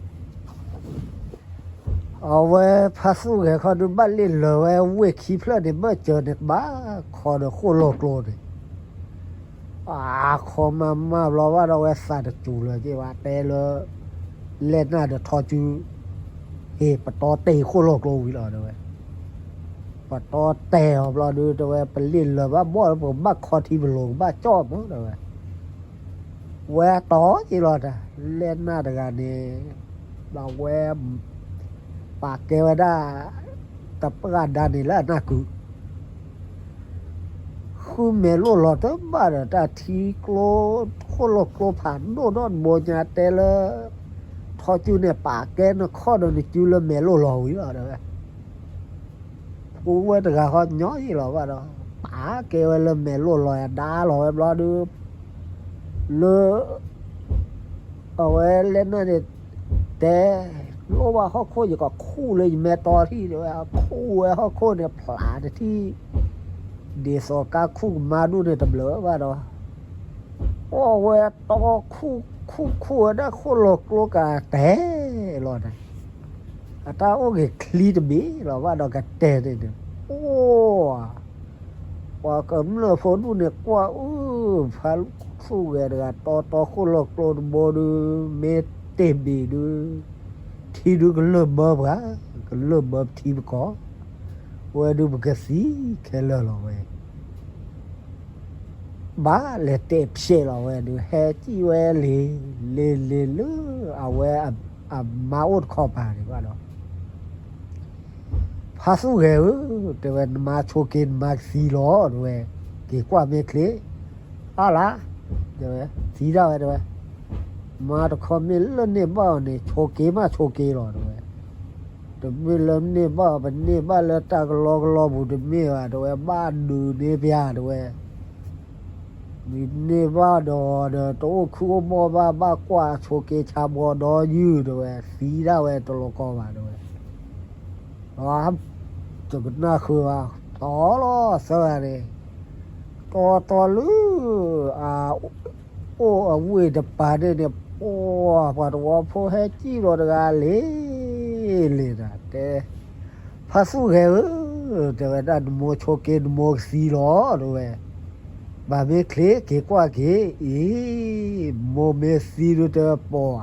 အဝဲဖါသူၣ်ဂဲၤခီဒုး ဘၣ်လ့ၣ်လၢာ်ဝဲဝ့ၢ်ခံဖျၢၣ်န့ၣ် ဘၢၣ်စၢၤန့ၣ် ကဘၣ်ခီဒီးဃိၣ်လီၢ်ကျိန့ၣ် အခီမၤမၢ်ဘျီဘၣ်ဒီး ဝဲသးတစူၤလၢၤက့ၤဘၣ် တဲလၢ လဲၢ်နၢ်ဒီးထီၣ်စု ဟ့ၣ်ပတီတဲာ်ဃိၣ်လီၢ်ကျိဝံၤလီၤ တဲဝဲ ပတီတဲာ်အီၤဘျီဒုး တဲဝဲ ပလ့ၣ်လၢာ်ဘၣ်ဘီၣ် ပကဘၣ်ခီထံပလိၤ ကဘၣ်ကၠီၣ်မး တဲဝဲ ဝဲတီက့ၤလီၤတၢ် လဲၢ်နၢ်တဂၤန့ၣ် ဘၣ်ဝဲ ပာ်ကဲဝဲဒၣ် တပှၢ်ဒါန့ၣ်လၢအနၢ်ကု ဃုမဲာ်လိၣ်လီၤတဘၣ်ဒီး တၢ်ထံကျိ ဃိၣ်လီၢ်ကျိဖးဒိၣ်ဒီးတဘိညါတဲလၢ ထီၣ်စုန့ၣ် ပာ်ကဲနခီၣ်ဒီးနစုလၢမဲာ်လိၣ်လီၤဝံၤလီၤ တဲဝဲ ပူဝဲတဂၤဃီညီယံာ်လီၤဘၣ်ဒီး ပာ်ကဲဝဲလၢမဲာ်လိၣ်လီၤ ဒါလီၤဝဲဘျီဒုး လၢ အဝဲလဲၢ်နၢ်န့ၣ် တဲ လိၣ်ဘၣ်ဟီၣ်ခိၣ် ယကခူၣ်လၢယမဲာ်တီထံၣ် တဲဝဲ အခူၣ်ဝဲဟီၣ်ခိၣ်န့ၣ် ဖျးတထံၣ် ဒ်သိးကါခူၣ်ကမါဒူၣ်န့ၣ် တဘျၢဘၣ်ဒီး အိၣ်ဝဲတီခူၣ်ခူၣ်ခူၣ်ဝဲဒၣ်ဃိၣ်လီၢ်ကျိကတဲာ်လီၤန့ၣ် အတၢ်အိၣ်ဂ့ၤချံတဘ့ၣ်လီၤဘၣ်ဒီး ကတဲာ်န့ၣ်န့ၣ် အိၣ် ပှၤကမျၢၢ်ဖိဒူၣ်န့ၣ် ကွၢ်အုၣ် ဖါသူၣ်ဂဲၤတဂၤ တီတီဃိၣ်လီၢ်ကျိတဘိဒုး မ့ၢ်တ့ၢ်ဘ့ၣ်ဒုး ထံဒုးကလၢၢ်ဘၢပှၤ ကလၢၢ်ဘၢပထံပကီၢ် ဝဲဒုးပကသံခဲလၢာ်လီၤဝဲ ဘၣ်လဲၤတဲာ်ဖျဲးလီၤဝဲဒုး ဟဲစံၣ်ဝဲလံၤ လံၤလံၤလၢ အဝဲအမါအိၣ်တခီပၤန့ၣ်ဘၣ်ဒီး ဖါသူၣ်ဂဲၤဧၢ တဲဝဲ နမါဆိးက့ နမါကသံလီၤ တဲဝဲ က့ၤကွၢ်မ့ၢ်ချ့ အါလါ တဲဝဲ သံဒၣ်ဝဲ တဲဝဲ မါတခီမ့ၢ်လၢန့ၢ်ဘၣ်အီၤန့ၣ် ဆိးက့မးဆိးက့လီၤ တဲဝဲ တမ့ၢ်လၢန့ၢ်ဘၣ်အီၤ ပန့ၢ်ဘၣ်လၢတၢ်ကလီကလီပူၤတမ့ၢ်ဘၣ် တဲဝဲ ဘၣ်ဒုးန့ၢ်ပျၢ် တဲဝဲ မ့ၢ်န့ၢ်ဘၣ်ဒီး ဒီးတအိၣ်ခုအိၣ်ဘီၣ်ဘၣ် ဘၣ်ကွၢ်ဆိးက့ဆါဘှီဒီယုၢ် တဲဝဲ သံဒၣ်ဝဲတလီၤကီဘၣ် တဲဝဲ တကနၣ်ဃုာ်ဘၣ် တီလီၤသၢဂၤန့ၣ် တီတီလၢ အအိၣ်အဝ့ၢ်တပၤန့ၣ်န့ၣ် အိၣ်ပှၤသဝီဖိဟဲစံၣ်လီၤတဂၤလံၤလံၤဒီး တဲ ဖါသူၣ်ဂဲၤဧၢ, တဲဝဲဒၣ် နမိၢ်ဆိက့နမိၢ်ကသံလီၤ တဲဝဲ, ဘၣ်မ့ၢ်ချ့က့ၤကွၢ်က့ၤအံၤ, မိၢ်မ့ၢ်သံဒုးတဲပိာ်,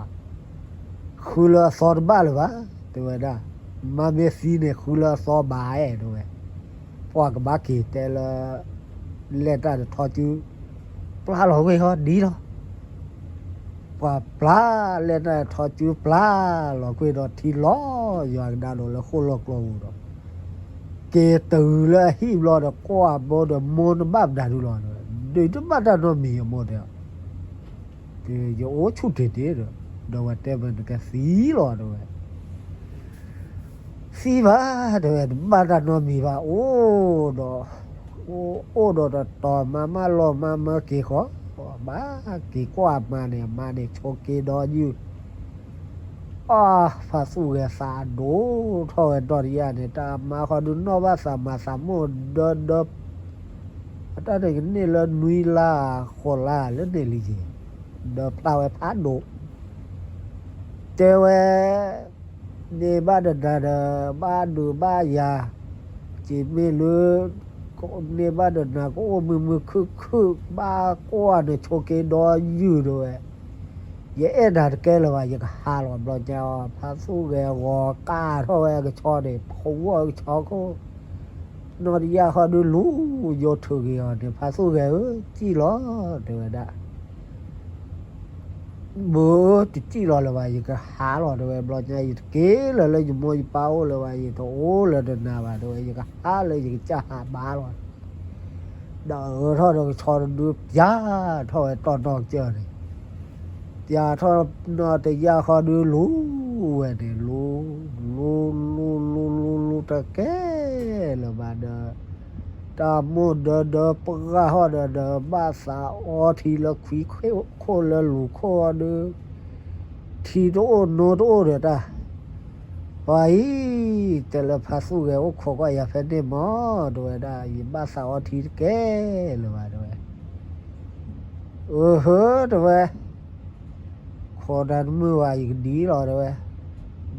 ဃုလၢအသီတဘၣ်လၢၤဘၣ်, တဲဝဲဒၣ်, မါမ့ၢ်သံန့ၣ် ဃုလၢအသီဘၣ်အဲ တဲဝဲ, ပှၤကဘၣ်က့ၤတဲလၢ လဲၣ်တၢ်တထီစု ပျၢ်လီၤဝ့ၢ်ဟီဒ်လီၤ. ပှၤပျၢ်လဲၣ်တၢ်ထီစုပျၢ်လီၤကွ့ၢ်ဒီးထံလီၤယွၤကဒါဒီးလၢဃိၣ်လီၢ်ကျီပူၤဒီး က့ၤတုၤလၢအဟံၣ်ဘျီဒီး ကွၢ်ဘိဒီးမိၢ်နဘၣ်ပဒါဒုလီၤ, ဒုးတဘၣ်တၢ်နီတမံၤအမိၢ်တဲ, ယအိၣ်ဆူၣ်တ့ၢ်တ့ၢ်ဒီး ဒီးဝဲတဲမ့ၢ်နကသံလီၤတဲဝဲ သံဘၣ်တဲဝဲ တဘၣ်တၢ်နီတမံၤဘၣ် အိၣ်ဒီး အိၣ်ဒီးတတီၤမၤမၢလီၤမၤမၢက့ၤဃီ, ဘၣ်က့ၤကွၢ်အမါန့ၣ် အမါန့ၣ်ဆိးက့ဒီးယုၢ်, အါ ဖါသူၣ်ဂဲၤသးဒိၣ်ထီၣ်ဝဲဒီတယၢ်န့ၣ် တၢ်အမါဃီဒုးနီၣ်ဘၣ်သးမၤသးမိၢ်ဒၢဒၢ အတၢ်န့ၣ်ကန့ၢ်လၢနွံလါဃိးလါလၢန့ၣ်လံက့ၤ, ဒီးဖျါဝဲဖးဒိၣ် တဲဝဲ န့ၢ်ဘၣ်ဒီးနၤဒီး ဘၣ်ဒုးဘၣ်ယၤ, က့ၤမ့ၢ်လၢ န့ၢ်ဘၣ်ဒီးနၤကအိၣ်မုာ်မုာ်ခုၣ်ခုၣ် ဘၣ်ကွၢ်နဆိးက့ဒီးယုၢ်တဲဝဲ, ယအဲၣ်နၤတကဲလၢၤဘၣ် ယကဟးလီၤဘျီညါအီၤ ဖါသူၣ်ဂဲၤဂီၤကၢ်ထီၣ်ဝဲကဆီန့ၣ် ဖဝီၣ်ကဆီခိၣ် နီၢ်တယၢ်ဃီဒုးလူၤယိာ်ထုးက့ၤအီၤန့ၣ် ဖါသူၣ်ဂဲၤဧၢ စံၣ်လီၤ တဲဝဲဒၣ် ဘၣ်တစံၣ်လီၤလၢၤဘၣ် ယကဟးလီၤတဲဝဲ ဘျီညါ ယတက့ၤလၢၤလၢယမိၢ်ယပၢ်အိၣ်လၢၤဘၣ် ယတအိၣ်လၢၤဒီးနၤဘၣ်တဲဝဲ ယကဟးလၢယကစၢ်ဟးဘါလီၤ ဒီးအၢထီၣ်ဒီးကဆီတဒု ပျၢ်ထီၣ်ဝဲတီၢ်နီၢ်ကစၢၢ်န့ၣ်, ပျၢ်ထီၣ်နီၢ်တယၢ်ဃီဒုးလူၤဝဲန့ၣ် လူၤ လူၤ လူၤ လူၤ လူၤ လူၤတကဲလၢၤဘၣ်ဒီး တၢ်မိၢ်ဒၢဒၢပှၢ်ဟီၣ်ဒီး ဒီးဘၣ်သးအီထံလၢခွံခိၣ်လၢလူၤခိၣ်အီၤဒီး ထံတအိၣ်နိတအိၣ်ဒီးတၢ် ပှၤအံၤ တဲလၢဖါသူၣ်ဂဲၤအိၣ်ခိးကွၢ်ယၤဖဲန့ၣ်မး တဲဝဲဒၣ် ယဘၣ်သးအီထံတကဲလၢၤဘၣ်တဲဝဲ အၢ ဟၢ တဲဝဲ ခိးနၤတမုာ်ဘၣ် ယကဒံလီၤတဲဝဲ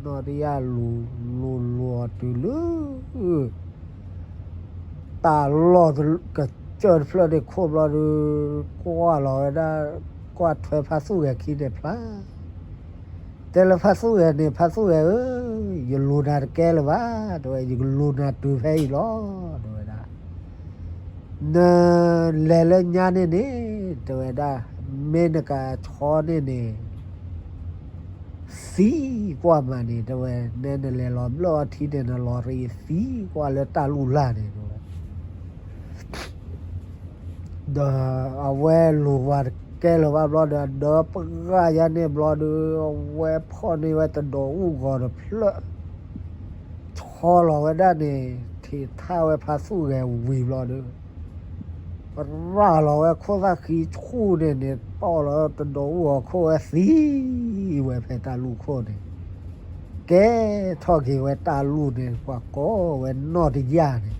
နီၢ်တယၢ်လူၤ လူၤလူၤအီၤတုၤလၢ တၢ်လီၢ်ကစၢၢ်တဖျၢၣ်န့ၣ်ခိၣ်ဘျီဒီး ကွၢ်လီၤဝဲဒၣ် ကွၢ်ထွဲဖါသူၣ်ဂဲၤခံန့ၣ်ဖျါ တဲလၢဖါသူၣ်ဂဲၤန့ၣ် ဖါသူၣ်ဂဲၤဧၢ, ယလူၤနၤတကဲလၢၤဘၣ် တဲဝဲ ယကလူၤနၤတုၤဖဲအံၤလီၤ တဲဝဲဒၣ် နလဲၤလၢညါန့ၣ်န့ၣ် တဲဝဲဒၣ် မ့ၢ်နကဆီန့ၣ်န့ၣ် သံကွၢ်မးန့ၣ် တဲဝဲ နဲနလဲၤလီၤဘျၢၣ်အီထံန့ၣ် နလီၤရံသံကွၢ်လၢတၢ်လူၢ်လၢ်န့ၣ် တဲဝဲ ဒီးအဝဲလူၤဝဲတကဲလၢၤဘၣ်ဘျီဒီး အဒၢပှၢ်ယါန့ၣ်ဘျီဒီး အဝဲဖီၣ်န့ၢ်ဝဲတဒီးအူၣ်ဂီၤတဖျၢၣ် ဆီလီၤဝဲဒၣ်န့ၣ် ထံးထၣ်ဝဲဖါသူၣ်ဂဲၤဝံၤဘျီဒီး ရၢ်လီၤဝဲခိၣ်သၣ်ဃံဆူၣ်န့ၣ်န့ၣ် တီၢ်လီၤတဒီးအူၣ်ဂီၤခိၣ်ဝဲသံဝဲဖဲတၢ်လူၢ်ခိၣ်န့ၣ် ကဲထီၣ်က့ၤဝဲတၢ်လူၢ်န့ၣ် ပှၤကိးဝဲနီၢ်တယၢ်န့ၣ်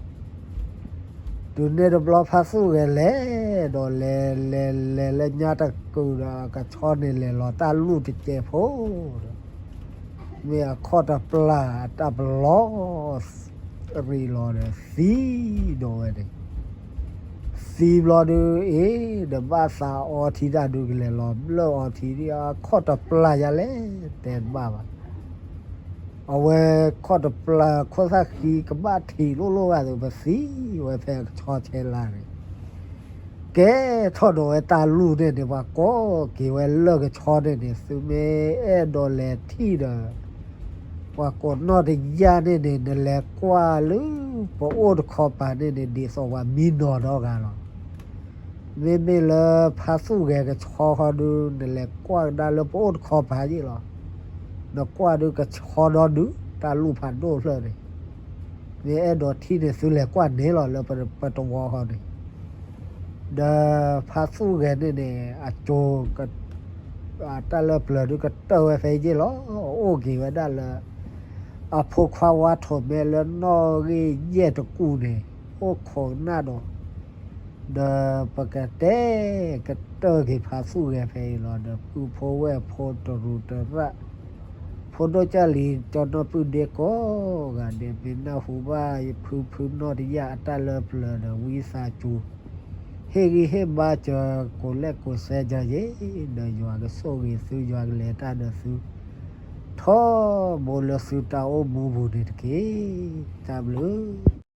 တုၤန့ၣ်တဘျီဖါသူၣ်ဂဲၤလဲၤဒီးလဲၤလဲၤလဲၤလၢညါတကုာ်ဒီး အကဆီန့ၣ်လဲၤလီၤတၢ်လူၢ်တစဲးဖိဒီး မ့ၢ်အခီၣ်တပျၢ်အတၢ်ပလီၢ်ရံးလီၤဒီးသံဒီးဝဲန့ၣ် သံဘျီဒုးအ့ၣ် ဒီးဘၣ်သးအီထံတၢ်ဒုးကလဲၤလီၤဘျၢၣ်အီထံဒ် အခီၣ်တပျၢ်ယါလဲၣ် တဲတဘၣ်ဘၣ် အဝဲခီၣ်တပျၢ်ခိၣ်သၣ်ဃံကဘၣ်ထံးလိၣ်လိၣ်ဘၣ်ဒီး ပသံဝဲဖဲအကဆီဆဲလါန့ၣ် ကဲထီၣ်ဒီးဝဲတၢ်လူၢ်န့ၣ်န့ၣ် ပှၤကိးက့ၤဝဲလၢကဆီန့ၣ်န့ၣ် သုမ့ၢ်အဲၣ်ဒိးလဲၤထံၣ်ဒီး ပှၤကိးနီၢ်တယၢ်န့ၣ်န့ၣ် နလဲၤကွၢ်လၢပအိၣ်တခီပၤန့ၣ်န့ၣ် ဒ်သိးပှၤမံနီၤဒီဂၤလီၤ. မ့မ့ၢ်လၢဖါသူၣ်ဂဲၤကဆီဃီဒုး နလဲၤကွၢ်ကဒါလၢပအိၣ်တခီပၤယ့ၣ်လီၤ. နကွၢ်ဒုးကဆီဒီဒုး တၢ်လူၢ်ဖးဒိၣ်ဖျၢၣ်န့ၣ် မ့ၢ်အဲၣ်ဒိးထံၣ်န့ၣ် သုလဲၤကွၢ်န့ၣ်လီၤ လၢပတဝီဃီန့ၣ် ဒီးဖါသူၣ်ဂဲၤန့ၣ်န့ၣ် အကၠိ တၢ်လၢပျၢၤဒုးကတၢၢ်ဝဲဖဲယ့ၣ်လီၤ. အိၣ်က့ၤဝဲဒၣ်လၢ အဖိခွါဝါထိးမဲလၢနီၣ်ဂံၢ်ယဲၢ်တကူၣ်န့ၣ် အိၣ်ခိးကနၣ်ဒီး ဒီးပကတဲကတၢၢ်က့ၤဖးသူၣ်ဂဲၤဖဲအံၤလီၤ. ဒီးပုၢ်ဖိဝဲၢ်ဖိတရူးတရၣ် ဖိဒိၣ်ကၢ်လံၤကၠီနီၢ်ပုၢ်ဒ့ကိးဂၤဒဲး မ့ၢ်နၢ်ဟူဘၣ်ယဖုဖုနီၢ်တယာ်အတၢ်လၢပျၢၤဒီး ဝံသးစူၤ ဟ့ၣ်ဂံၢ်ဟ့ၣ်ဘါစၢၤ ကိးလဲၣ်ကိးစဲစၢၤယ့ၤ, ဒီးယွၤကဆိၣ်ဂ့ၤသု ယွၤကလဲၤတၢ်ဒီးသု ထီဘိလၢသုတၢ်အိၣ်မူပူၤန့ၣ်တက့ၢ်. တၢ်ဘျုး